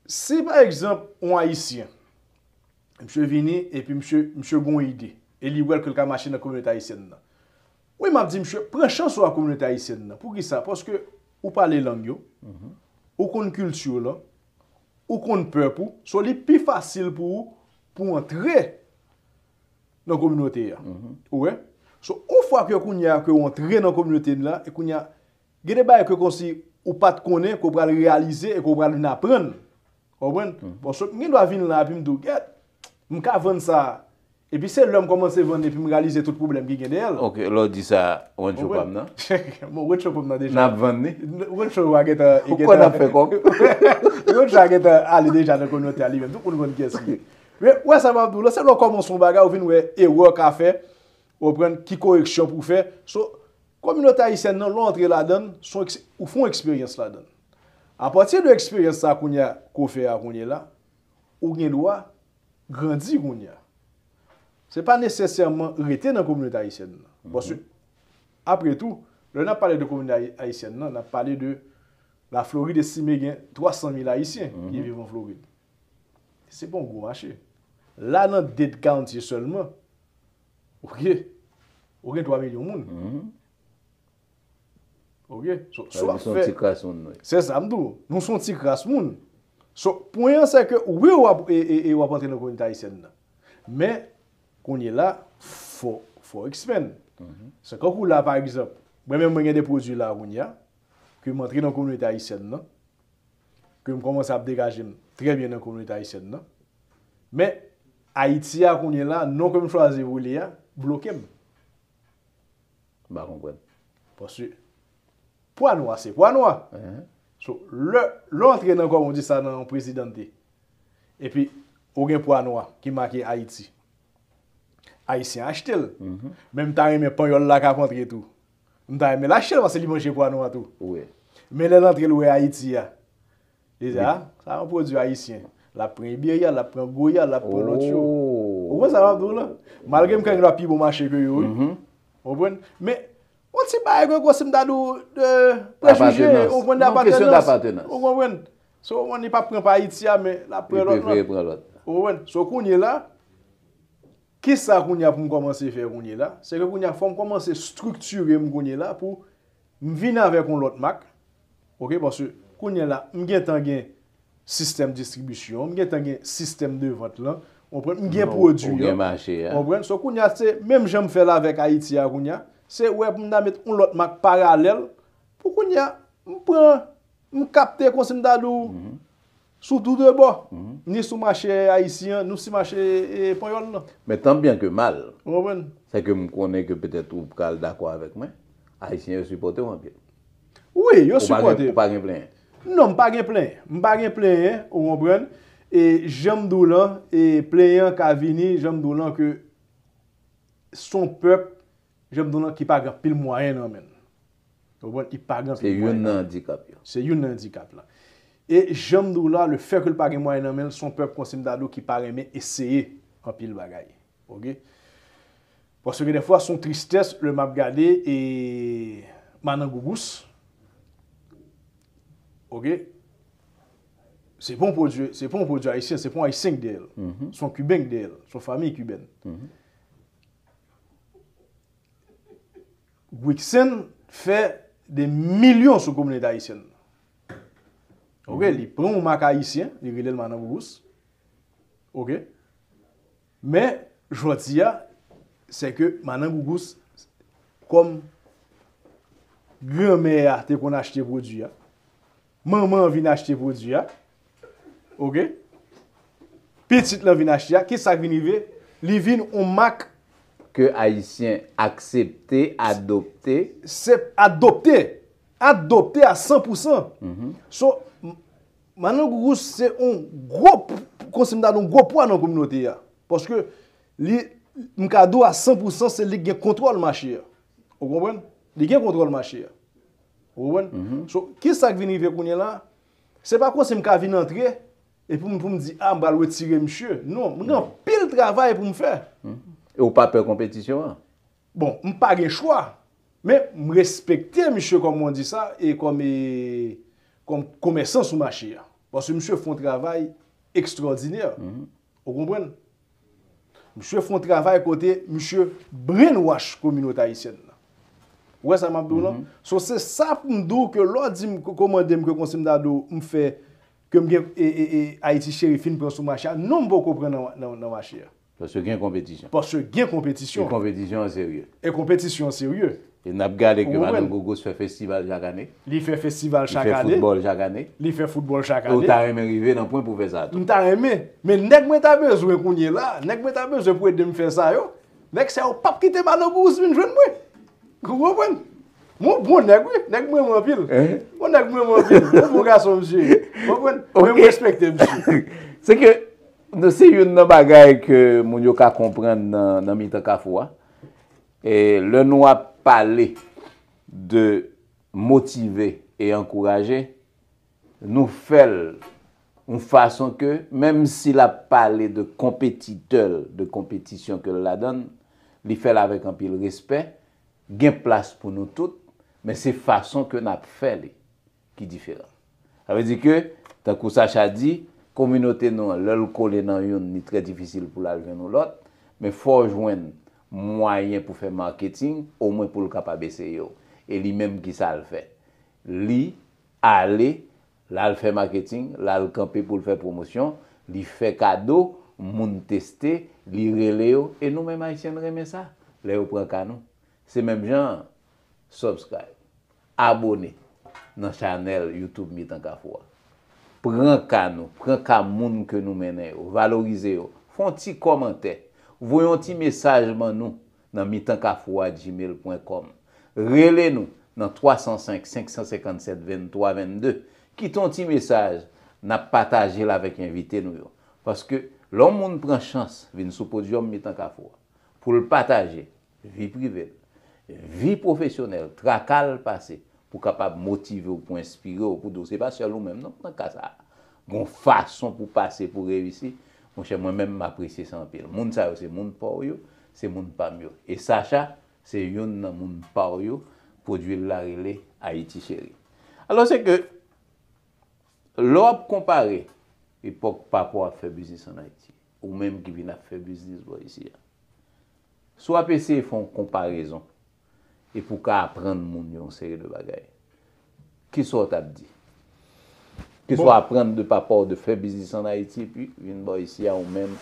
si pa egzanp, yon Ayisyen, misye vini epi misye, misye gen yon ide, e li wè ke l ka mache nan kominote ayisyèn nan. Wi, m ap di misye, pran chans ou a kominote ayisyèn nan. Poukisa? Paske ou pale lang yo, ou konn kilti w lan, ou konn pèp ou, so li pi fasil pou ou pou antre nan kominote a. Ou wè? So, yon fwa ke kounye a ke w antre nan kominote n lan, e kounye a, gen de bagay ke kòmsi ou pa t konnen, ke w pral reyalize e ke w pral vin aprann. Ou konprann? Paske m gen dwa vin la epi m di w, gèt, m ka vann sa. Epi se lè m kòmanse vann epi m reyalize tout pwoblèm ki gen dèyè l. Ok, lè w di sa, roadshow pa m nan? Bon, roadshow pa m nan deja. N ap vann li? Roadshow a gentan, Ou kwè n ap fè kòb? Roadshow a gentan ale deja nan kominote a li menm. Tout moun konn kiyès li ye. Men, wè sa m ap di w la, se lè w kòmanse yon bagay, ou vin wè erè w ka fè, ou konprann ki koreksyon pou w fè. So, kominote ayisyèn nan, lè w antre ladan l, se yon eks- ou fè yon eksperyans ladan l. Apati de eksperyans sa kounye a, ke w fè a kounye la, ou gen dwa grandi kounye a. Se pa nesesèman rete nan kominote ayisyèn nan. Paske, apre tou, lè n ap pale de kominote ayi- ayisyèn nan, n ap pale de Laflorid estime gen twa san mil Ayisyen ki viv an Florid. Se pa yon gwo mache. La nan Dade County sèlman, oke, ou gen twa milyon moun. Oke? So, Sa vle di se yon ti kras moun nou ye. Se sa m di w. Nou se yon ti kras moun. So, pwen an se ke wi w ap, e, e, e w ap antre nan kominote ayisyèn nan. Men, kounye la, fò, fò w expand. Se kankou la, pa egzanp, mwen menm mwen gen de pwodui la kounye a, ke m antre nan kominote ayisyèn nan, ke m kòmanse ap degaje m trè byen nan kominote ayisyèn nan. Men, Ayiti a kounye la, non ke m chwazi pou li a, bloke m. M pa konprann. Paske pwa nwa se pwa nwa. So, lè, lè w antre nan, kòman w di sa, nan yon Presidente, epi ou gen pwa nwa ki make Ayiti, Ayisyen achte l. Men m ta renmen panyòl la k ap antre tou. M ta renmen l achte l paske li manje pwa nwa tou. Men lè l antre l wè Ayiti a, li di, a, sa yon pwodui ayisyen. L ap pran Iberia, l ap pran Goya, l ap pran lòt yo. Ou konprann sa m ap di w la? Malgre m ka gen dwa pi bon mache ke yo, wi. Ou konprann? Men, yon ti bagay ke kòmsi m ta di w, de prejije, ou konprann, de apatenans. Ou konprann? So, ou konprann, li p ap pran pa Ayiti a, men l ap pran lòt lan. Ou konprann? So, kounye la, kisa kounye a pou m kòmanse fè kounye la? Se ke kounye a, fò m kòmanse estriktire m kounye la pou m vin avèk yon lòt mak. Oke, paske kounye la, m gentan gen sistèm distribisyon, m gentan gen sistèm de vant lan, ou konprann, m gen pwodui an. Ou gen mache a. Ou konprann? So, kounye a, se menm jan m fè l avèk Ayiti a kounye a, se wè pou m ta met yon lòt mak paralèl, pou kounye a, m pran, m kapte, kòmsi m ta di w, sou tou de bò. Ni sou mache ayisyen an, ni sou mache, e, panyòl lan. Men tan byen ke mal, Ou konprann? Se ke m konnen ke petèt ou pral dakò avèk mwen, Ayisyen yo sipòte w anpil. Wi, yo sipòte. Ou pa gen plenyen? Non, m pa gen plenyen. M pa gen plenyen, ou konprann? E jan m di w lan, e plenyen an ka vini, jan m di w lan ke se yon pèp, jan m di w lan, ki pa gen anpil mwayen nan men l. Ou konprann? Li pa gen anpil mwayen nan men l. Se youn nan andikap yo. Se youn nan andikap la. E jan m di w la, le fè ke l pa gen mwayen nan men l, se yon pèp kòmsi m ta di w ki pa renmen eseye. anpil bagay. Oke? Paske dèfwa, se yon tristès lè m ap gade e Manangougous. Oke? Se pa yon pwodui, se pa yon pwodui ayisyen, se pa yon ayisyen k dèyè l. Se yon kiben k dèyè l, se yon fanmi kibèn. Gwiksenn fè de milyon sou kominote ayisyèn nan. Oke, li pran yon mak ayisyen, li rele l Manangougous. Oke. Men, jodi a, se ke Manangougous, kòm granmè a te konn achte pwodui a, manman an vin achte pwodui a, oke? Pitit lan vin achte a, kisa k vin rive? Li vin yon mak ke Ayisyen aksepte, adopte. Se adopte. Adopte a san pou san. So, m- Manangougous se yon gwo, p- kòmsi m ta di yon gwo pwa nan kominote a. Paske li, m ka di w a san pou san, se li ki gen kontwòl mache a. Ou konprann? Li gen kontwòl mache a. Ou konprann? So, kisa k vin rive kounye a la? Se pa kòmsi m ka vin antre, epi m, pou m di, a, m pral retire misye. Non, m gen anpil travay pou m fè. E ou pa pè konpetisyon an? Bon, m pa gen chwa. Men, m respekte misye, kòm on di sa, e kòm, e, kòm komèsan sou mache a. Paske misye fè yon travay ekstwòdinè. Ou konprann? Misye fè yon travay kote misye brainwash kominote ayisyèn nan. Ou wè sa m ap di w lan? So, se sa pou m di w ke lè w di m, kòmande m ke kòmsi m ta di w, m fè, ke m gen, e, e, e, Ayiti Cheri fin pran sou mache a. Non, m poko pran nan, nan, nan mache a. Paske gen konpetisyon. Paske gen konpetisyon. E konpetisyon an serye. E konpetisyon an serye. E n ap gade ke Manangougous fè festival chak ane. Li fè festival Li chak fè ane. Foutbòl chak ane. Li fè foutbòl chak E ou ane. Ta renmen rive nan pwen pou fè sa tou. M ta renmen. Men nèg mwen ta bezwen kounye la. Nèg mwen ta bezwen pou ede m fè sa yo. Nèg sa yo p ap kite Manangougous vin jwenn mwen. Ou konprann? Mwen bon nèg, wi. Nèg mwen renmen anpil. Mwen nèg mwen renmen anpil. Mwen bon gason, misye. Ou konprann? Mwen respekte misye. Se ke, se youn nan bagay ke moun yo ka konprann nan, nan mitan Kafou a. E lè nou ap pale de motive e ankouraje, nou fè l yon fason ke, menm si l ap pale de konpetitè l, de konpetisyon ke l ladan l, li fè l avèk anpil respè, gen plas pou nou tout, men se fason ke n ap fè li ki diferan. Sa vle di ke, tankou Sacha di, kominote nou an, lè l kole nan youn, li trè difisil pou l al jwenn yon lòt, men fò w jwenn mwayen pou fè maketing, omwen pou l kapab eseye w. E li menm, kisa l fè? Li ale, l al fè maketing, l al kanpe pou l fè pwomosyon, li fè kado, moun teste, li rele yo, e nou menm Ayisyen n renmen sa, lè yo pran ka nou. Se menm jan an, subscribe, abone nan chanèl YouTube Mitan Kafou a. Pran ka nou, pran ka moun ke nou mennen yo, valorize yo. Fè yon ti kòmantè, voye yon ti mesaj ban nou nan mitan kafou a gmail pwen kòm. Rele nou nan twa san senk, senk san senkann sèt, venntwa vennde. Kite yon ti mesaj, n ap pataje l avèk envite nou yo. Paske lè yon moun pran chans vin sou podyòm Mitan Kafou a, pou l pataje vi prive l, vi pwofesyonèl, traka l pase, pou kapab motive w, pou enspire w, pou di w se pa sèl ou menm non nan ka sa a. Gon fason pou pase, pou reyisi. Monchè, mwen menm, m apresye sa anpil. Moun sa yo, se moun pa w yo, se moun pa m yo. E Sacha, se youn nan moun pa w yo, pwodui l la rele Ayiti Cheri. Alò, se ke, lè w ap konpare epòk papa w ap fè biznis ann Ayiti, ou menm ki vin ap fè biznis bò isi a, si w ap eseye fè yon konparezon, epi w ka aprann moun yo yon seri de bagay, kisa w t ap di? Kisa w aprann de papa w de fè biznis ann Ayiti, epi vin bò isi a, ou menm,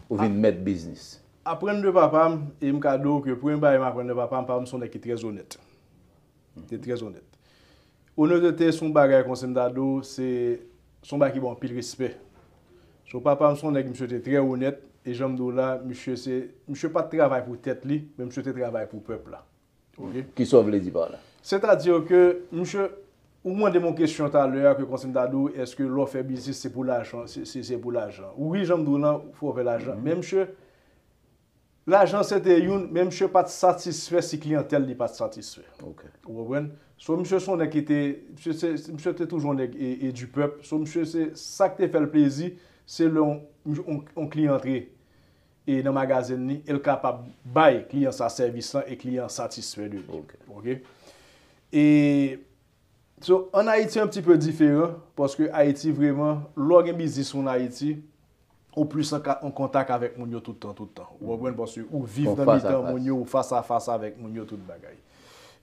ou vin mèt biznis? Aprann de papa m, e m ka di w ke premye bagay m aprann de papa m, papa m se yon nèg ki trè onèt. Li te trè onèt. Onètete se yon bagay, kòmsi m ta di w, se, se yon bagay ki ba w anpil respè. So, papa m se yon nèg, misye te trè onèt, e jan m di w la, misye se, misye pa t travay pou tèt li, men misye te travay pou pèp la. Oke? Kisa w vle di pa la? Sètadi ke, misye, ou mande m yon kesyon talè a, ke kòmsi m ta di w, èske lè w fè biznis, se pou lajan, se, se, se pou lajan. Wi, jan m di w lan, fò w fè lajan. Men misye, lajan se te youn, men misye pa t satisfè si kliyantèl li pa t satisfè. Ok. Ou konprann? So, misye se yon nèg ki te, misye se, misye te toujou yon nèg e, e du peuple. So, misye se, sa k te fè l plezi, se lè yon, yon, yon kliyan antre. e nan magazen li, e l kapab bay kliyan sa sèvis lan e kliyan an satisfè de li. Ok. E so, an Ayiti, un petit peu diferan, paske Ayiti, vreman, lè w gen biznis ou an Ayiti, ou plis an ka- an kontak avèk moun yo tout tan, tout tan. Ou konprann? Paske ou viv nan mitan moun yo, ou fas a fas avèk moun yo, tout bagay.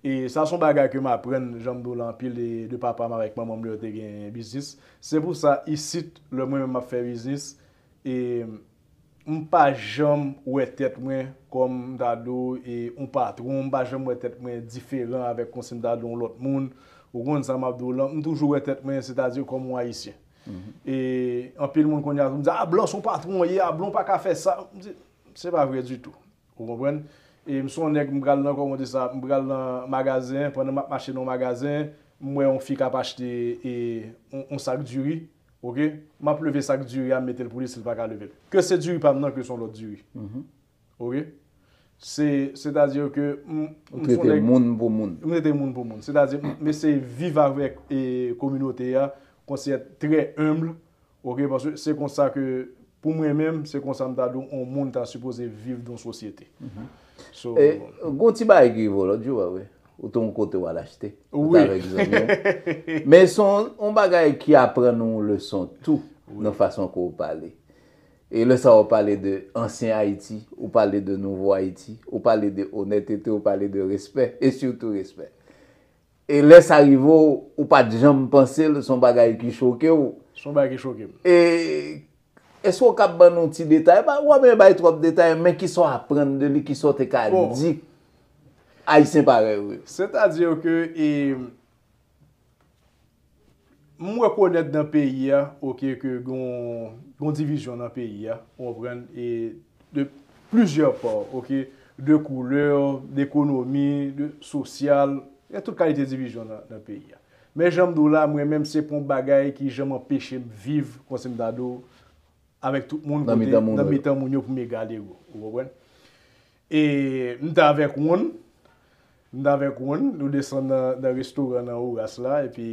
E sa se yon bagay ke m aprann, jan m di w la, anpil de, de papa m avèk manman m yo te gen biznis. Se pou sa, isit, lè mwen menm m ap fè biznis, e m pa janm wè tèt mwen kòm m ta di w, e, yon patwon, m pa janm wè tèt mwen diferan avèk kòmsi m ta di w yon lòt moun. Ou konn sa m ap di w lan, m toujou wè tèt mwen, sètadi kòm yon Ayisyen. E anpil moun kounye a tou m di, "A, blan se yon patwon w ye, a, blan w pa ka fè sa." M di, "Se pa vre ditou." Ou konprann? E m se yon nèg, m pral nan, kòman w di sa, m pral nan magazen, pandan m ap mache nan yon magazen, m wè yon fi k ap achte, e, yon, yon sak diri, ok? M ap leve sak diri a, m mete l pou li si l pa ka leve l. Ke se diri pa m nan, ke se yon lòt diri. Ok? Se, sètadi ke m, Ou m se yon trete nèg, moun pou moun. M trete moun pou moun. Sètadi, m, m eseye viv avèk, e, kominote a, konsèy trè enb, ok? Paske se konsa ke, pou mwen menm, se konsa m ta di w, yon moun ta sipoze viv nan yon sosyete. So, E, gon ti bagay ki rive w lòt jou, a, wi. Ou te yon kote w al achte. Ou te Wi. avèk zanmi w. Men se yon, yon bagay ki aprann ou yon leson tou, Wi. nan fason ke w pale. E lè sa w pale de ansyen Ayiti, ou pale de nouvo Ayiti, ou pale de onètete, ou pale de respè, e sitou respè. E lè sa rive w, ou pa t janm panse l, se yon bagay ki choke w. Se yon bagay ki choke m. E èske w kab ban nou ti detay? Pa, w pa bezwen bay twòp detay, men kisa w aprann de li, kisa w te ka Bon. di Ayisyen parèy ou yo? Sètadi ke, e, m rekonèt nan peyi a, ok, ke gon, gon divizyon nan peyi a, ou konprann, e de plizyè pa, ok, de koulè, dekonomi, de sosyal, gen tout kalite divizyon nan, nan peyi a. Men jan m di w la, mwen menm se pa yon bagay ki janm anpeche m viv, kòmsi m ta di w, avèk tout moun Nan kote, mitan moun nan yo. mitan moun yo pou m egal ego. Ou konprann? E m t avèk Wonn, m t avèk Wonn, nou desann nan, nan restoran nan Oras la, epi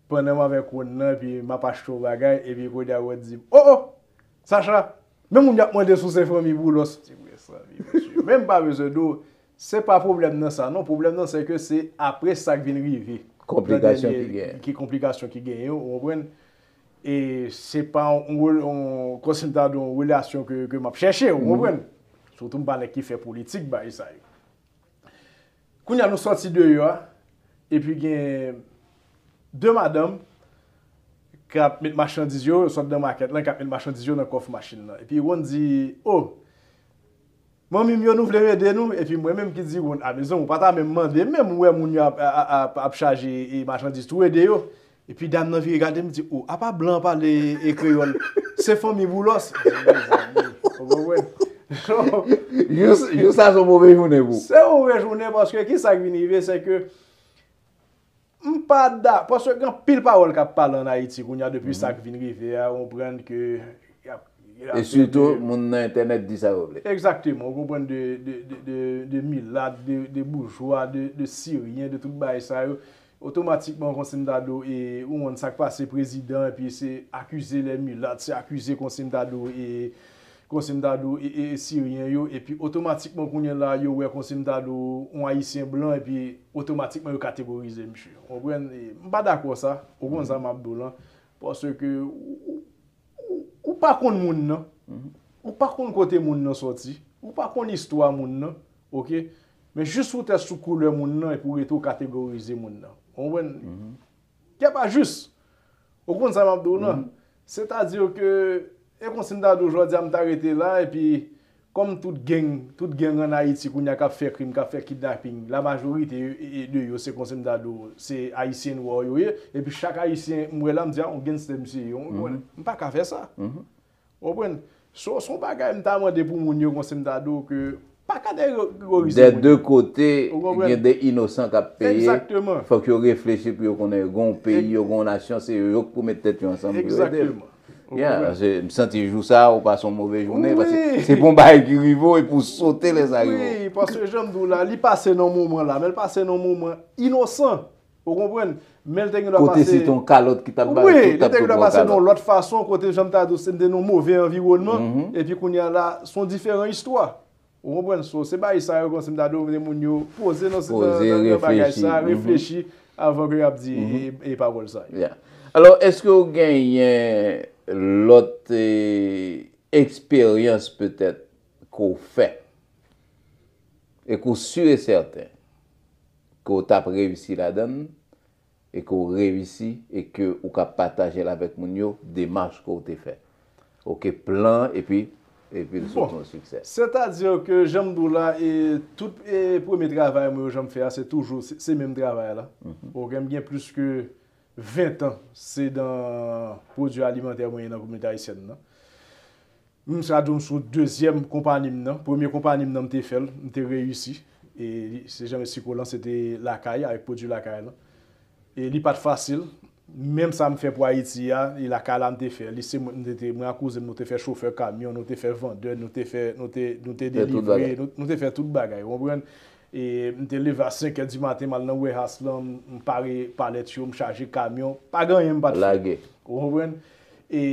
pandan m avèk Wonn nan, epi m ap achte yon bagay, epi kounye a Wonn di m, "O, o! Sacha, men moun y ap mande si w se fanmi Boulos." M di, "Wi, sanmi, mesye." Men m pa bezwen di w, se pa pwoblèm nan sa, non. Pwoblèm nan, se ke se apre sa k vin rive. Konplikasyon Nan ki dènye, genyen. ki konplikasyon ki genyen, ou konprann? E se pa yon, yon, kòmsi m ta di w, yon relasyon ke, ke m ap chèche, ou konprann? Sitou m pa nèg ki fè politik, bagay sa yo. Kounye a nou sòti deyò a, epi gen de madanm k ap met machandiz yo, yo sot nan makèt lan, k ap met machandiz yo nan kòf machin nan. Epi Wonn di, "O, manmi m yo, nou vle m ede nou?" Epi mwen menm ki di Wonn, "A, mezanmi, ou pa ta menm mande, menm ou wè moun yo ap, ap, ap, ap chaje e machandiz tou, ede yo." Epi dam nan vire gade m, di, "O, apa blan an pale e kreyòl? Se fanmi Boulos." M di, "Mezanmi, ou konprann?" Jou, jou sa se yon move jounen pou ou. Se yon move jounen paske ki sa k vin rive, se ke m pa da, paske gen anpil pawòl k ap pale ann Ayiti kounye a depi sa k vin rive a, ou konprann ke y ap, y ap E sitou, moun nan entènèt di sa yo vle. Egzakteman, ou konprann de, de, de, de, de milat, de, de boujwa, de, de siryen, de tout bagay sa yo. Otomatikman, kòmsi m ta di w, e, ou konn sa k pase prezidan, epi se akize lè milat, se akize kòmsi m ta di w, e, kòmsi m ta di w, e, e, e siryen yo, epi otomatikman kounye a la, yo wè kòmsi m ta di w, yon ayisyen blan, epi otomatikman yo kategorize misye. Ou konprann? E, m pa dakò sa, ou konn sa m ap di w lan, paske ou, ou, ou, ou pa konn moun nan, ou pa konn kote moun nan sòti, ou pa konn istwa moun nan, ok? Men jis ou tèt sou koulè moun nan, epi ou rete w kategorize moun nan. Ou konprann? Kè pa jis. Ou konn sa m ap di w nan? Sètadi ke, e kòmsi m ta di w jodi a, m ta rete la, epi kòm tout gang, tout gang ann Ayiti kounye a k ap fè krim, k ap fè kidnaping, la majorite e, e, de yo, se kòmsi m ta di w, se ayisyen nwa yo ye, epi chak ayisyen m wè la, m di, "A, yon gangster misye ye." Ou konprann? M pa ka fè sa. Ou konprann? So, se yon bagay m ta mande pou moun yo, kòmsi m ta di w ke pa kategorize Dè moun de yo. kote, Ou konprann? gen de inosan k ap peye. Egzakteman. Fòk yo reflechi pou yo konnen gen yon peyi, yo gen yon nasyon, se yo k pou met tèt yo ansanm pou yo ede l. Egzakteman. Ou Yeah, konprann? se, m santi jou sa a, ou pase yon move jounen, paske Wi. se pou yon bagay ki rive w epi w sote lè sa rive w. Wi, paske jan m di w la, li pase nan moman la, men l pase nan moman inosan. Ou konprann? Men l te gen dwa pase. Kote se te yon kalòt ki t ap ba yo tou, t ap tou pran kalòt. Wi, li te gen dwa pase nan yon lòt fason, kote jan m ta di w, se te nan yon move anviwònman, epi kounye a la, se yon diferan istwa. Ou konprann? So, se bagay sa yo, kòmsi m ta di w, moun yo poze nan, nan, nan, nan bagay sa, reflechi avan ke y ap di e, e pawòl sa yo. Yeah. Alò, èske w genyen lòt, eh, eksperyans petèt ke w fè e ke w si e sèten ke w t ap reyisi ladan l, e ke w reyisi e ke ou ka pataje l avèk moun yo, demach ke w te fè. Oke, plan, epi, epi l sot yon siksè. Sètadi ke jan m di w la, e tout, e premye travay mwen yo jan m fè a, se toujou, se, se menm travay la. Oke, m gen plis ke ven tan, se nan pwodui alimantè mwen ye nan kominote ayisyèn nan. M sa di w m sou dezyèm konpanyi m nan. Premye konpanyi m nan, m te fè l, m te reyisi. E li, se Jean Messi Collant, se te lakay, avèk pwodui lakay lan. E li pa t fasil. Menm sa m fè pou Ayiti a, e lakay la m te fè. Li se mwen, m te, te, mwen ak kouzen m, nou te fè chofè kamyon, nou te fè vandè, nou te fè, nou te, nou te delivre, nou, nou te fè tout bagay, ou konprann? E m te leve a senk è di maten, m al nan warehouse lan, m, m pare palèt yo, m chaje kamyon. Pa gen anyen m pa t fè. Lage. Ou konprann? E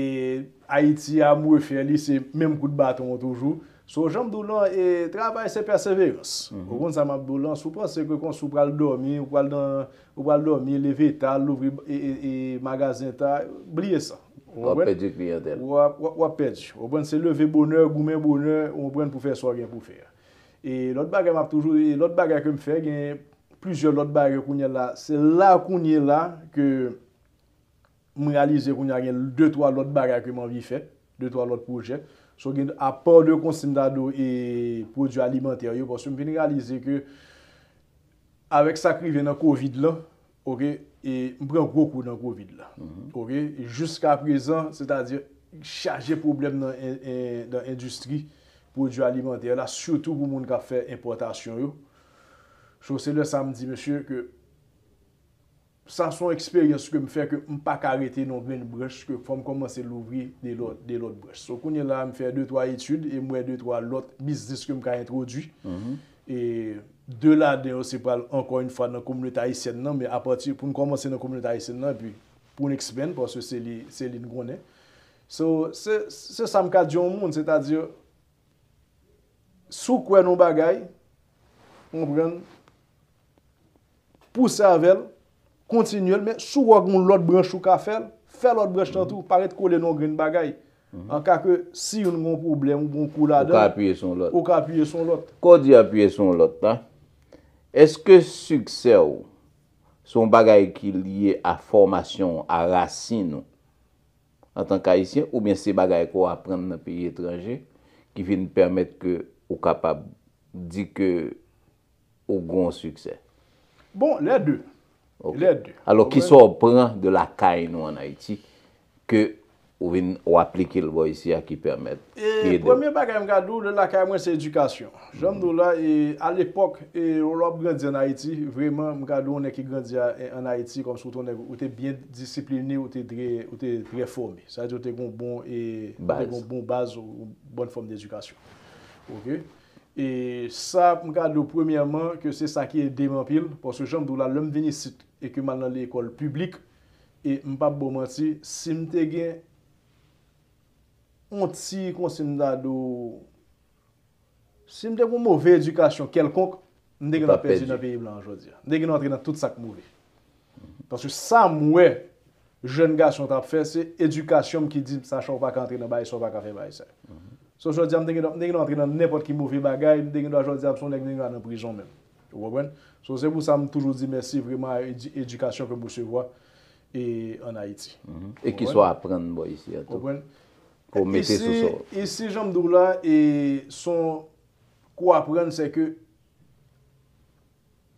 Ayiti a, m refè li, se menm kout baton an toujou. So, jan m di w lan, e, travay se pèseverans. Ou konn sa m ap di w lan, si w panse ke kòmsi w pral dòmi, ou pral nan, ou pral dòmi, leve ta, louvri, e, e, e, magazen ta, bliye sa. Ou konprann? W ap pèdi kliyantèl. W ap, w ap, w ap pèdi. Ou konprann? Se leve bonè, goumen bonè, ou konprann, pou fè sa w gen pou fè a. E lòt bagay m ap toujou, e lòt bagay ke m fè, gen plizyè lòt bagay ke kounye a la, se la kounye a la ke m reyalize kounye a gen de twa lòt bagay ke m anvi fè, de twa lòt pwojè. So gen apa de kòmsi m ta di w e pwodui alimantè yo, paske m vin reyalize ke avèk sa k rive nan kovid lan, oke, e m pran gwo kou nan kovid la. Oke, jiska prezan, sètadi chaje pwoblèm nan en, en, nan endistri pwodui alimantè la, sitou pou moun k ap fè enpòtasyon yo. So se lè sa m di, mesye, ke sa se yon eksperyans ke m fè ke m pa ka rete nan yon grenn branch, ke fò m kòmanse louvri de lòt, de lòt branch. So kounye a la, m fè de twa etid e m wè de twa lòt biznis ke m ka entwodui. E de ladan yo se pral ankò yon fwa nan kominote ayisyèn nan, men apati pou n kòmanse nan kominote ayisyèn nan, epi pou n expand, paske se li, se li n konnen. So, se, se sa m ka di yon moun, sètadi, si w kwè nan yon bagay, ou konprann, pouse avè l, kontinye l, men si w wè gen yon lòt branch ou ka fè l, fè lòt branch lan tou, pa ret kole nan yon grenn bagay. An ka ke si youn gen yon pwoblèm ou gen yon kou ladan l, ou ka apiye sou yon lòt. Ou ka apiye sou yon lòt. Kò w di apiye sou yon lòt la, èske siksè w se yon bagay ki lye a fòmasyon w, a rasin ou? Antanke Ayisyen, oubyen se bagay ke w aprann nan peyi etranje ki vin pèmèt ke ou kapab di ke ou gen yon siksè? Bon, lè de. Ok. Lè de. Alò, kisa w pran de lakay nou ann Ayiti ke ou vin, ou aplike l bò isi a ki pèmèt, ki ede w? E premye bagay m ka di w, de lakay mwen, se edikasyon. Jan m di w la, e alepòk, e lè w ap grandi ann Ayiti, vrèman, m ka di w, yon nèg ki grandi a, e, ann Ayiti, kòmsi w te yon nèg, ou te byen disipline, ou te trè, ou te trè fòme. Sa vle di, ou te gen yon bon, e, ou te gen yon bon baz, yon bòn fòm de edikasyon. Ok? E sa, m ka di w, premyèman, ke se sa ki ede m anpil, paske jan m di w la, lè m vin isit e ke m al nan lekòl piblik, e m p ap ba w manti, si m te gen yon ti, kòmsi m ta di w, si m te gen yon move edikasyon kèlkonk, m te gen dwa pèdi nan peyi blan an jodi a. M te gen dwa antre nan tout sa k move. Paske sa m wè jèn gason t ap fè, se edikasyon m ki di m, Sacha, ou pa ka antre nan bagay sa, ou pa ka fè bagay sa. So, jodi a, m te gen dwa, m te gen dwa antre nan nenpòt ki move bagay, m te gen dwa, jodi a, m se yon nèg, m te gen dwa nan prizon menm. Ou konprann? So, se pou sa m toujou di mèsi vrèman a edi-, edikasyon ke m resevwa, e, ann Ayiti. E kisa w aprann bò isi a tou? Ou konprann? Pou w mete sou sa w. Isi, jan m di w la, e, se yon kou aprann, se ke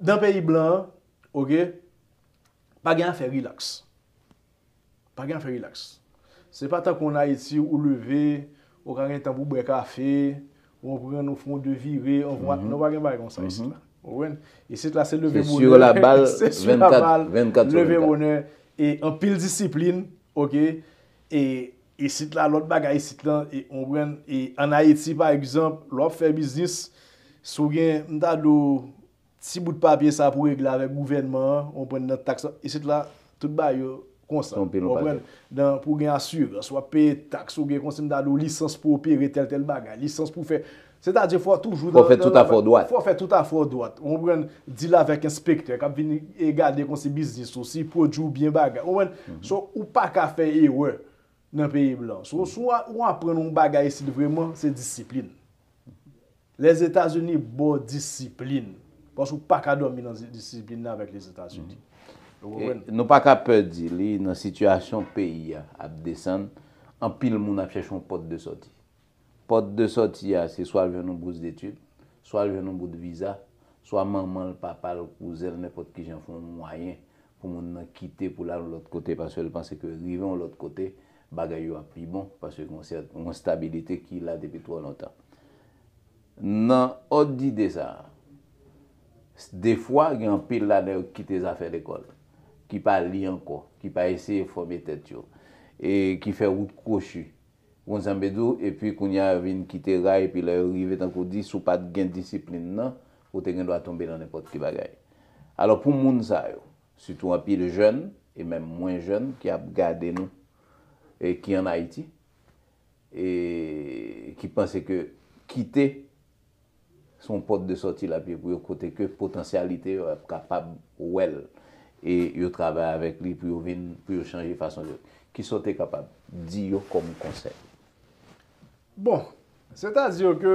nan peyi blan an, ok, pa gen afè rilaks. Pa gen afè rilaks. Se pa tankou ann Ayiti, ou leve, ou ka gen tan pou bwè kafe, ou konprann, ou fè yon de vire, ou fè yon, non, pa gen bagay konsa isit la. Ou konprann? Isit la, se leve bonè, se sur la balle, vennkat, vennkat sou vennkat. Leve bonè, e anpil disiplin, ok? E isit la, lòt bagay isit la, e, ou konprann, e ann Ayiti, pa egzanp, lè w ap fè biznis, si w gen, m ta di w, ti bout papye sa pou regle avèk gouvènman an, ou konprann, nan taks la. Isit la, Tout bagay yo konsa. Se yon pil yon Ou konprann? pakèt. Dan, pou gen asirans, w ap peye taks, ou gen konsi m ta di w lisans pou opere tèl tèl bagay, lisans pou fè. Sètadi fò w toujou Fò w nan- fè nan- tout nan- afè w dwat. Fò w fè tout afè w dwat. Ou konprann? Deal avèk enspektè k ap vin e gade konsi biznis ou, si pwodui w byen bagay. Ou konprann? So, ou pa ka fè erè nan peyi blan. So, si w a- ou aprann yon bagay isit vrèman, se disiplin. Lèzetazini ba w disiplin. Paske w pa ka dòmi nan disiplin nan avèk Lèzetazini. Ou E konprann? nou pa ka pè di li nan sitiyasyon peyi a ap desann, anpil moun ap chèche yon pòt de sòti. Pòt de sòti a, se swa l jwenn yon bous detid, swa l jwenn yon bout viza, swa manman l, papa l, kouzen l, nenpòt kijan fè yon mwayen pou moun nan kite pou l al yon lòt kote, paske l panse ke rive yon lòt kote, bagay yo ap pi bon, paske gen yon sèt- yon stabilite ki la depi twò lontan. Nan òd dide sa a, defwa gen anpil ladan yo ki kite zafè lekòl, ki pa li ankò, ki pa eseye fòme tèt yo, e ki fè wout kwochi. Ou konn sa m vle di w? Epi kounye a yo vin kite ray, epi lè yo rive, tankou w di, si w pa t gen disiplin nan, ou te gen dwa tonbe nan nenpòt ki bagay. Alò, pou moun sa yo, sitou anpil jèn, e menm mwen jèn, ki ap gade nou, e ki ann Ayiti, e ki panse ke kite se yon pòt de sòti l ap ye pou yo, kote ke potansyalite yo ap kapab wè l, e yo travay avèk li pou yo vin, pou yo chanje fason yo. Kisa w te kapab di yo kòm konsèy? Bon, sètadi ke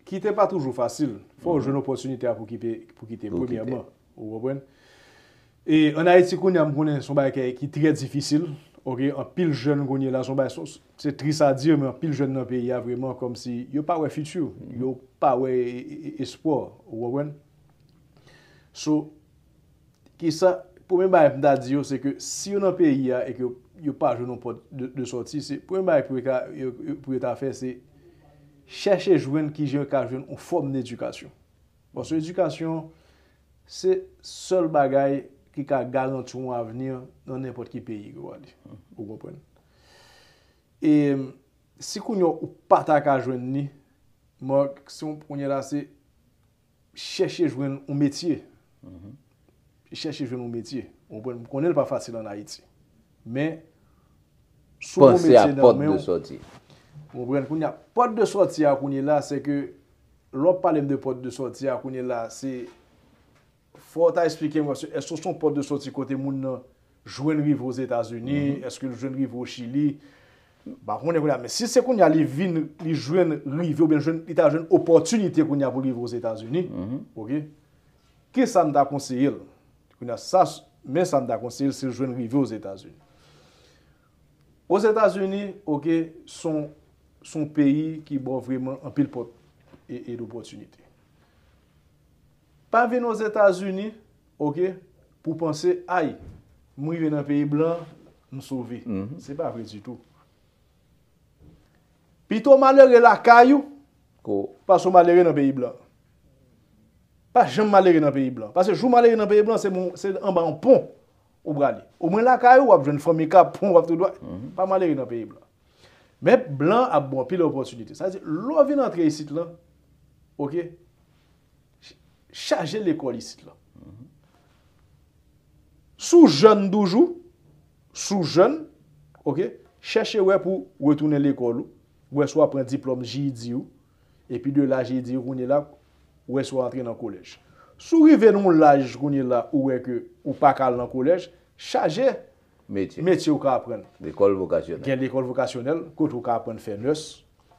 kite pa toujou fasil. Fò w jwenn opòtinite a pou kite, pou kite Pou kite. Premyèman. Ou konprann? E ann Ayiti kounye a, m konnen se yon bagay ki, ki trè difisil. Oke, anpil jèn kounye la, se yon bagay, se- se tris a di, men anpil jèn nan peyi a vrèman kòmsi yo pa wè fiti, yo pa wè e- e- e- espwa. Ou konprann? So, kisa, premye bagay m ta di yo, se ke si yo nan peyi a e ke yo, yo pa jwenn yon pòt de, de sòti, se premye bagay pou yo, ka, yo, yo- pou yo ta fè, se chèche jwenn kijan yo ka jwenn yon fòm edikasyon. Paske edikasyon, se sèl bagay ki ka garanti yon avni nan nenpòt ki peyi ke w ale. Ou konprann? E si kounye a ou pa ta ka jwenn li, Mark, si w- kounye a la, se chèche jwenn yon metye. Chèche jwenn yon metye. Ou konprann? M konnen l pa fasil ann Ayiti. Men, si w gon Panse a metye nan pòt men de w, sòti. ou konprann? Kounye a, pòt de sòti a kounye la, se ke lè w ap pale m de pòt de sòti a kounye la, se fò w ta eksplike m, èske se yon pòt de sòti kote moun nan jwenn rive Ozetazini, èske l jwenn rive o Chili? M pa konnen kounye a, men si se kounye a li vin, li jwenn rive, oubyen l jwenn, li ta jwenn opòtinite kounye a pou l rive Ozetazini, oke? Kisa m ta konseye l? Kounye a, sa, men sa m ta konseye l, se l jwenn rive Ozetazini. Ozetazini, oke, se yon, se yon peyi ki ba w vrèman anpil pòt e, e dopòtinite. Pa vin Ozetazini, oke, pou panse, ay, m rive nan peyi blan, m sove. Se pa vre ditou. Pito w malere lakay ou, Ko- pase w malere nan peyi blan. Pa janm malere nan peyi blan. Paske jou w malere nan peyi blan, se bon, se anba yon pon ou prale. Omwen lakay ou, w ap jwenn fanmi k ap pran, w ap tout dwa. Pa malere nan peyi blan. Men blan ap ba w anpil opòtinite. Sa vle di, lè w vin antre isit lan, oke, ch- chaje lekòl isit lan. Si w jèn toujou, si w jèn, oke, chèche wè pou w retounen lekòl ou, wè si w ap pran diplòm G E D ou, epi de la G E D ou kounye la, wè si w antre nan kolèj. Si w rive nan yon laj kounye la, ou wè ke ou pa ka al nan kolèj, chaje Metye. Metye ou ka aprann. Lekòl vokasyonèl. Gen lekòl vokasyonèl, kote ou ka aprann fè nès,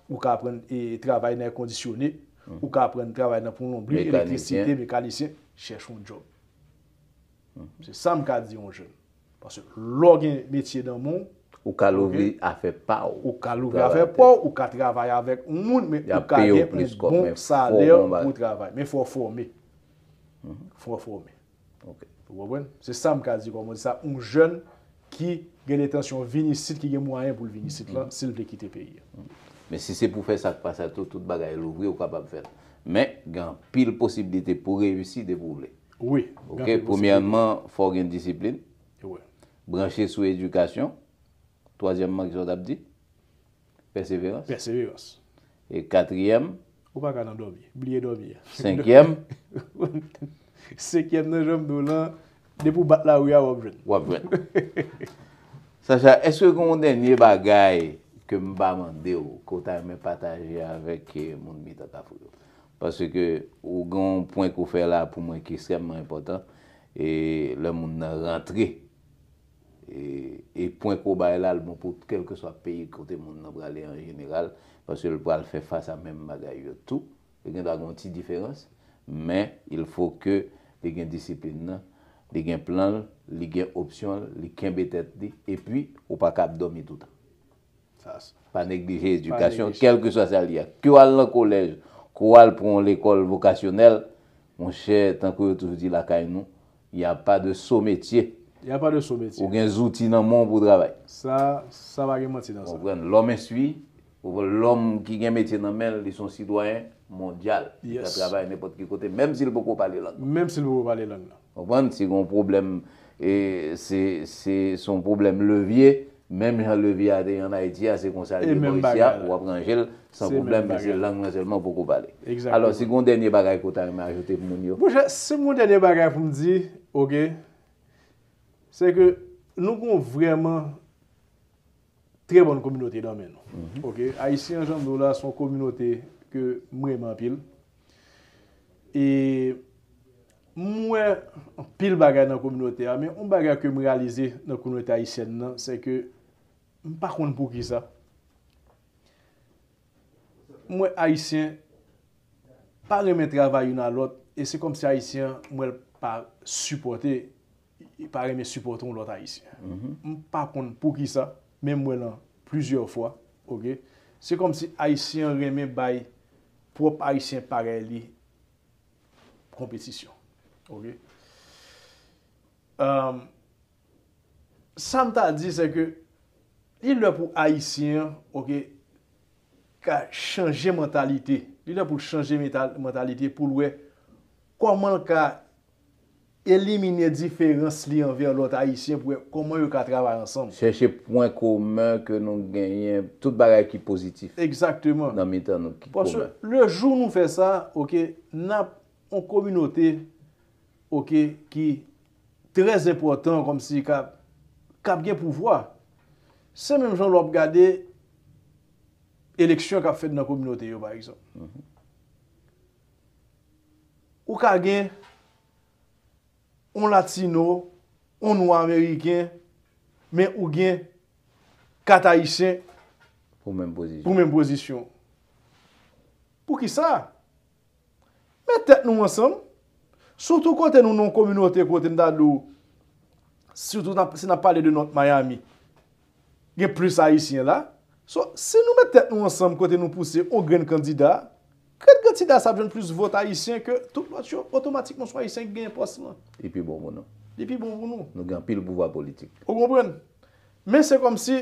ou ka aprann e, travay nan èkondisyone, ou ka aprann travay nan plonbri, Mekanisyen. Elektrisite, mekanisyen, chèche yon djòb. Se sa m ka di yon jèn. Paske lè w gen metye nan men w, Ou ka louvri afè pa w. Ou ka louvri afè pa w, ou ka travay avèk yon moun, men ou ka gen yon bon salè pou w travay. Men fò w fòme. Fò w fòme. Ou konprann? Se sa m ka di kòman di sa, yon jèn ki gen lentansyon vin isit, ki gen mwayen pou l vin isit lan, si l vle kite peyi a. Men si se pou fè sa k pa sa tou, tout bagay louvri, ou kapab fè l. Men gen anpil posiblite pou reyisi depi w vle. Wi. Ok, premyèman, fò w gen disiplin. Branche sou edikasyon. Twazyèmman, kisa w t ap di? Pèseverans. Pèseverans. E katriyèm? Ou pa ka nan dòmi. Bliye dòmi a. Senkyèm? Senkyèm nan, jan m di w lan, Depi w bat lari a, w ap jwenn. W ap jwenn. Sacha, èske gen yon dènye bagay ke m pa mande w, ke w ta renmen pataje avèk eh, moun mitan Kafou yo? Paske ou gen yon pwen ke w fè la pou mwen ki ekstrèmman enpòtan, e lè moun nan rantre, e, e pwen ke w bay la, l bon pou kèlkeswa peyi kote moun nan prale an jeneral, paske l pral fè fas a menm bagay yo tou. Li gen dwa gen yon ti diferans, men il faut que li gen disiplin nan, li gen plan l, li gen opsyon l, li kenbe tèt li, epi ou pa ka ap dòmi toutan. Sa, sa. Pa neglije edikasyon, kèlkeswa sa li ye. Ke w al nan kolèj, ke w al pran yon lekòl vokasyonèl, monchè, tankou yo toujou di lakay nou, y a pas de sot métier. Y a pas de sot métier. Ou gen zouti nan men w pou w travay. Sa, sa pa gen manti nan sa. Konprann? Lòm enstwi, ou konprann, lòm ki gen metye nan men l, li se yon sitwayen mondyal. Li ka travay nenpòt ki kote, menm si l poko pale lang. Menm si l poko pale lang nan. Konprann? Si gen yon pwoblèm, e, se, se, se yon pwoblèm levye, menm jan levye a te ye ann Ayiti a, se konsa l ye bò isi a, w ap ranje l san pwoblèm, men se lang nan sèlman w poko pale. Alò, si gen yon dènye bagay ke w ta renmen ajoute pou moun yo? Monchè, si m gen yon dènye bagay pou m di, oke, se ke nou gen vrèman trè bòn kominote nan men nou. Oke, Ayisyen an, jan m di w la, se yon kominote ke m renmen anpil. E m wè anpil bagay nan kominote a, men yon bagay ke m reyalize nan kominote ayisyèn nan, se ke m pa konn poukisa. M wè Ayisyen pa renmen travay youn a lòt, e se kòmsi Ayisyen an, m wè l pa sipòte, li pa renmen sipòte yon lòt Ayisyen. M pa konn poukisa, men m wè lan plizyè fwa, oke? Se kòmsi Ayisyen an renmen bay pwòp Ayisyen parèy li konpetisyon, oke? Sa m ta di, se ke li lè pou Ayisyen an, oke, ka chanje mantalite. Li lè pou l chanje mental-, mantalite pou l wè kòman l ka elimine diferans li anvè lòt Ayisyen pou wè kòman yo ka travay ansanm. Chèche pwen komen ke nou genyen, tout bagay ki pozitif. Egzakteman. Nan mitan nou ki komen. Paske le jou nou fè sa, oke, n ap yon kominote, oke, ki trè enpòtan, kòmsi k ap, k ap gen pouvwa. Se menm jan lè w ap gade eleksyon k ap fèt nan kominote yo, pa egzanp. Ou ka gen yon latino, yon nwa ameriken, men ou gen kat ayisyen pou menm pozisyon. Pou menm pozisyon. Poukisa? Met tèt nou ansanm. Sitou kote nou nan yon kominote kote m ta di w, sitou n ap, si n ap pale de North Miami, gen plis Ayisyen la. So, si nou met tèt nou ansanm kote nou pouse yon grenn kandida, grenn kandida sa ap jwenn plis vòt Ayisyen ke tout lòt yo, otomatikman se yon Ayisyen ki genyen pòs lan. Li pi bon pou nou. Li pi bon pou nou. Nou gen anpil pouvwa politik. Ou konprann? Men se kòmsi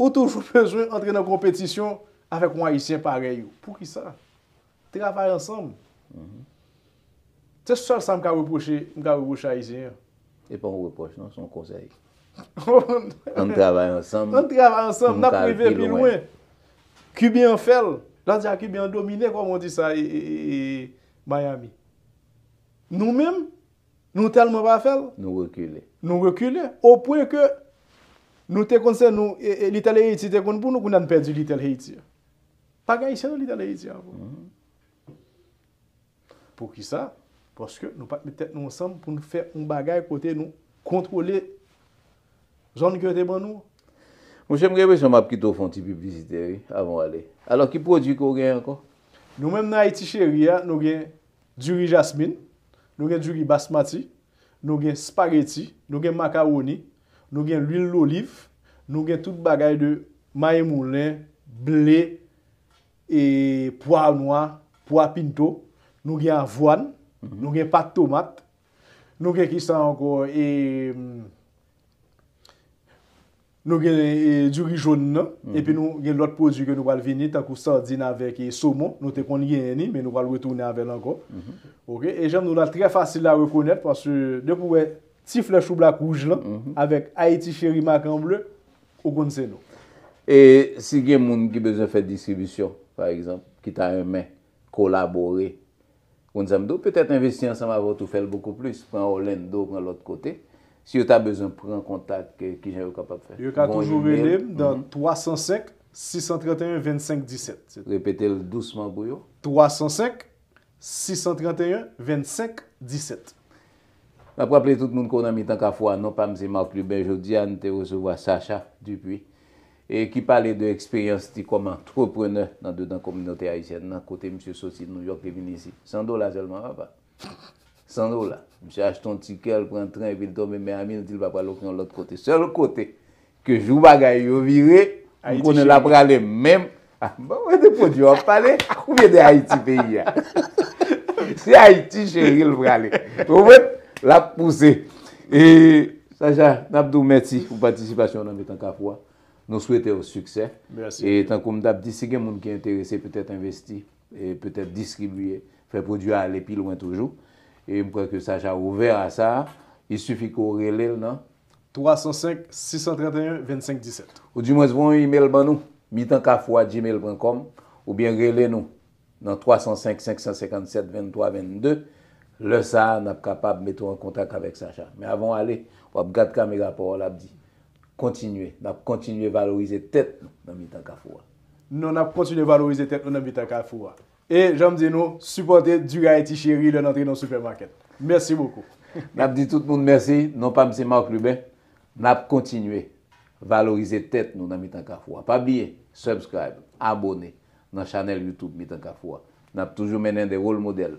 ou toujou bezwen antre nan konpetisyon avèk yon Ayisyen parèy ou. Poukisa? Travay ansanm. Se sèl sa m ka repwoche, m ka repwoche Ayisyen an. E pa yon repwòch, non, se yon konsèy. Ann travay ansanm. Ann travay ansanm, n ap rive pi lwen. Kiben an fè l. Jodi a, Kiben an domine, kòman w di sa, e, e, e, e, Miami. Nou menm, nou tèlman pa fè l. Nou rekile. Nou rekile. O pwen ke nou te konn se nou, e, e, Little Haiti te konn pou nou, kounye a n pèdi Little Haiti. Pa gen Ayisyen nan Little Haiti ankò. Poukisa? Paske nou pa t met tèt nou ansanm pou n fè yon bagay kote nou kontwole zòn ke yo te ban nou. Monchè, m gen enpresyon m ap kite w fè yon ti piblisite, wi, avan w ale. Alò, ki pwodui ke w genyen ankò? Nou menm nan Ayiti Cheri a, nou gen diri jasmin, nou gen diri basmati, nou gen spaghetti, nou gen makawoni, nou gen lwil loliv, nou gen tout bagay de mayi moulen, ble, e pwa nwa, pwa pinto, nou gen avwàn, nou gen pat tomat, nou gen kisa ankò, e, nou gen, e, diri jòn nan, epi nou gen lòt pwodui ke nou pral vini, tankou sardin avèk, e, somon, nou te konn genyen ni, men nou pral retounen avè l ankò. Oke? E jan nou la trè fasil a rekonèt, paske depi w wè ti flè choublak wouj lan, avèk Ayiti Cheri makan ble, ou konn se nou. E si gen moun ki bezwen fè distribisyon, pa egzanp, ki ta renmen kolabore, ou konn sa m di w, petèt envesti ansanm avè w tou, fè l bokou plis, pran Orlando, pran lòt kote, Si yo ta bezwen pran kontak, eh, kijan yo kapab fè? Yo ka toujou rele m nan twa san senk, sis san trant e en, vennsenk disèt. Repete l dousman pou yo. Twa san senk, sis san trant e en, vennsenk disèt. N ap raple tout moun ke w nan Mitan Kafou a, non pa m se Marc Lubin. Jodi a, n te resevwa Sacha Dupuis, e ki pale de eksperyans li kòm antreprenè nan dedan kominote ayisyèn nan, kote misye soti Nouyòk, li vin isi. San dola sèlman, papa. San dola. Misye achte yon tikè, l pran tren, epi l tonbe Miami, l di l pa pral okenn lòt kote. Sèl kote ke jou bagay yo vire, m konnen l ap rale menm. Ah, bon, mwen de pwodui w ap pale, oubyen de Ayiti peyi a? Se Ayiti cheri l prale. Ou konprann? L ap pouse. E, Sacha, n ap di w mèsi pou patisipasyon w nan Mitan Kafou a. Nou swete w siksè. Mèsi. E tankou m t ap di, si gen moun ki enterese petèt envesti, e petèt distribiye, fè pwodui a ale pi lwen toujou. E m kwè ke Sacha ouvè a sa. Il suffit ke w rele l nan twa san senk, sis san trant e en, vennsenk disèt. Ou dimwens voye yon imèl ban nou, mitan kafou a gmail pwen kòm, oubyen rele nou nan twa san senk, senk san senkannsèt, venntwa vennde. Lè sa a, n ap kapab mete w an kontak avèk Sacha. Men avan w ale, w ap gad kamera pa w, l ap di, kontinye, n ap kontinye valorize tèt nou nan Mitan Kafou a. Non, n ap kontinye valorize tèt nou nan Mitan Kafou a. E, jan m di nou, sipòte Diri Ayiti Cheri lè n antre nan sipèmakèt. Mèsi bokou. N ap di tout moun mèsi. Non pa m se Marc Lubin. N ap kontinye valorize tèt nou nan Mitan Kafou a. Pa bliye, subscribe, abone nan chanèl YouTube Mitan Kafou a. N ap toujou mennen de wòl modèl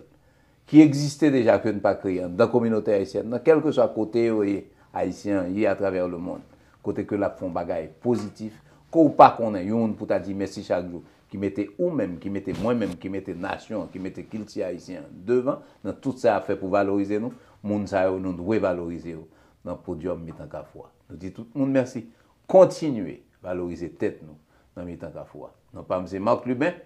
ki egziste deja ke n pa kreye anndan kominote ayisyèn nan, kèlkeswa kote yo ye, ayisyen an ye atravè lemonn, kote ke l ap fè yon bagay pozitif, ke w pa konnen youn pou ta di mèsi chak jou, ki mete ou menm, ki mete mwen menm, ki mete nasyon an, ki mete kilti ayisyen an devan, nan tout sa y ap fè pou valorize nou, moun sa yo, nou dwe valorize yo nan podyòm Mitan Kafou a. Nou di tout moun mèsi. Kontinye valorize tèt nou nan Mitan Kafou a. Non pa m se Marc Lubin.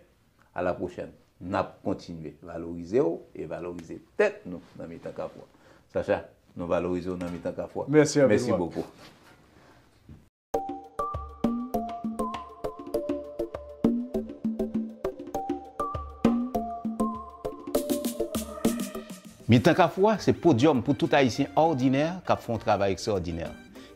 A la pwochèn. N ap kontinye valorize w e valorize tèt nou nan Mitan Kafou a. Sacha, nou valorize w nan Mitan Kafou a. Mèsi anpil, Marc. Mèsi bokou. Mitan Kafou a se podyòm pou tout Ayisyen òdinè k ap fè yon travay ekstraòdinè.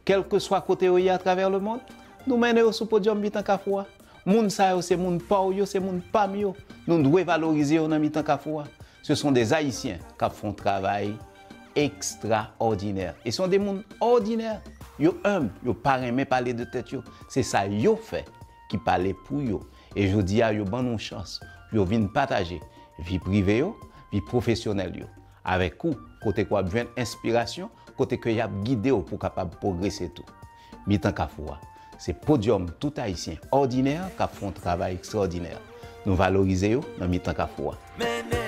Kèlkeswa kote yo ye atravè lemonn, nou mennen yo sou podyòm Mitan Kafou a. Moun sa yo se moun pa w yo, se moun pa m yo. Nou dwe valorize yo nan Mitan Kafou a. Ce sont des Haïtiens k ap fè yon travay ekstraòdinè. E se yon de moun òdinè. Yo enb, yo pa renmen pale de tèt yo. Se sa yo fè ki pale pou yo. E jodi a, yo ban nou chans pou yo vin pataje vi prive yo, vi pwofesyonèl yo avèk ou, kote ke w ap jwenn enspirasyon, kote ke y ap gide w pou w kapab pwogrese tou. Mitan Kafou a, se podyòm tout Ayisyen òdinè k ap fè yon travay ekstraòdinè. Nou valorize yo nan Mitan Kafou a.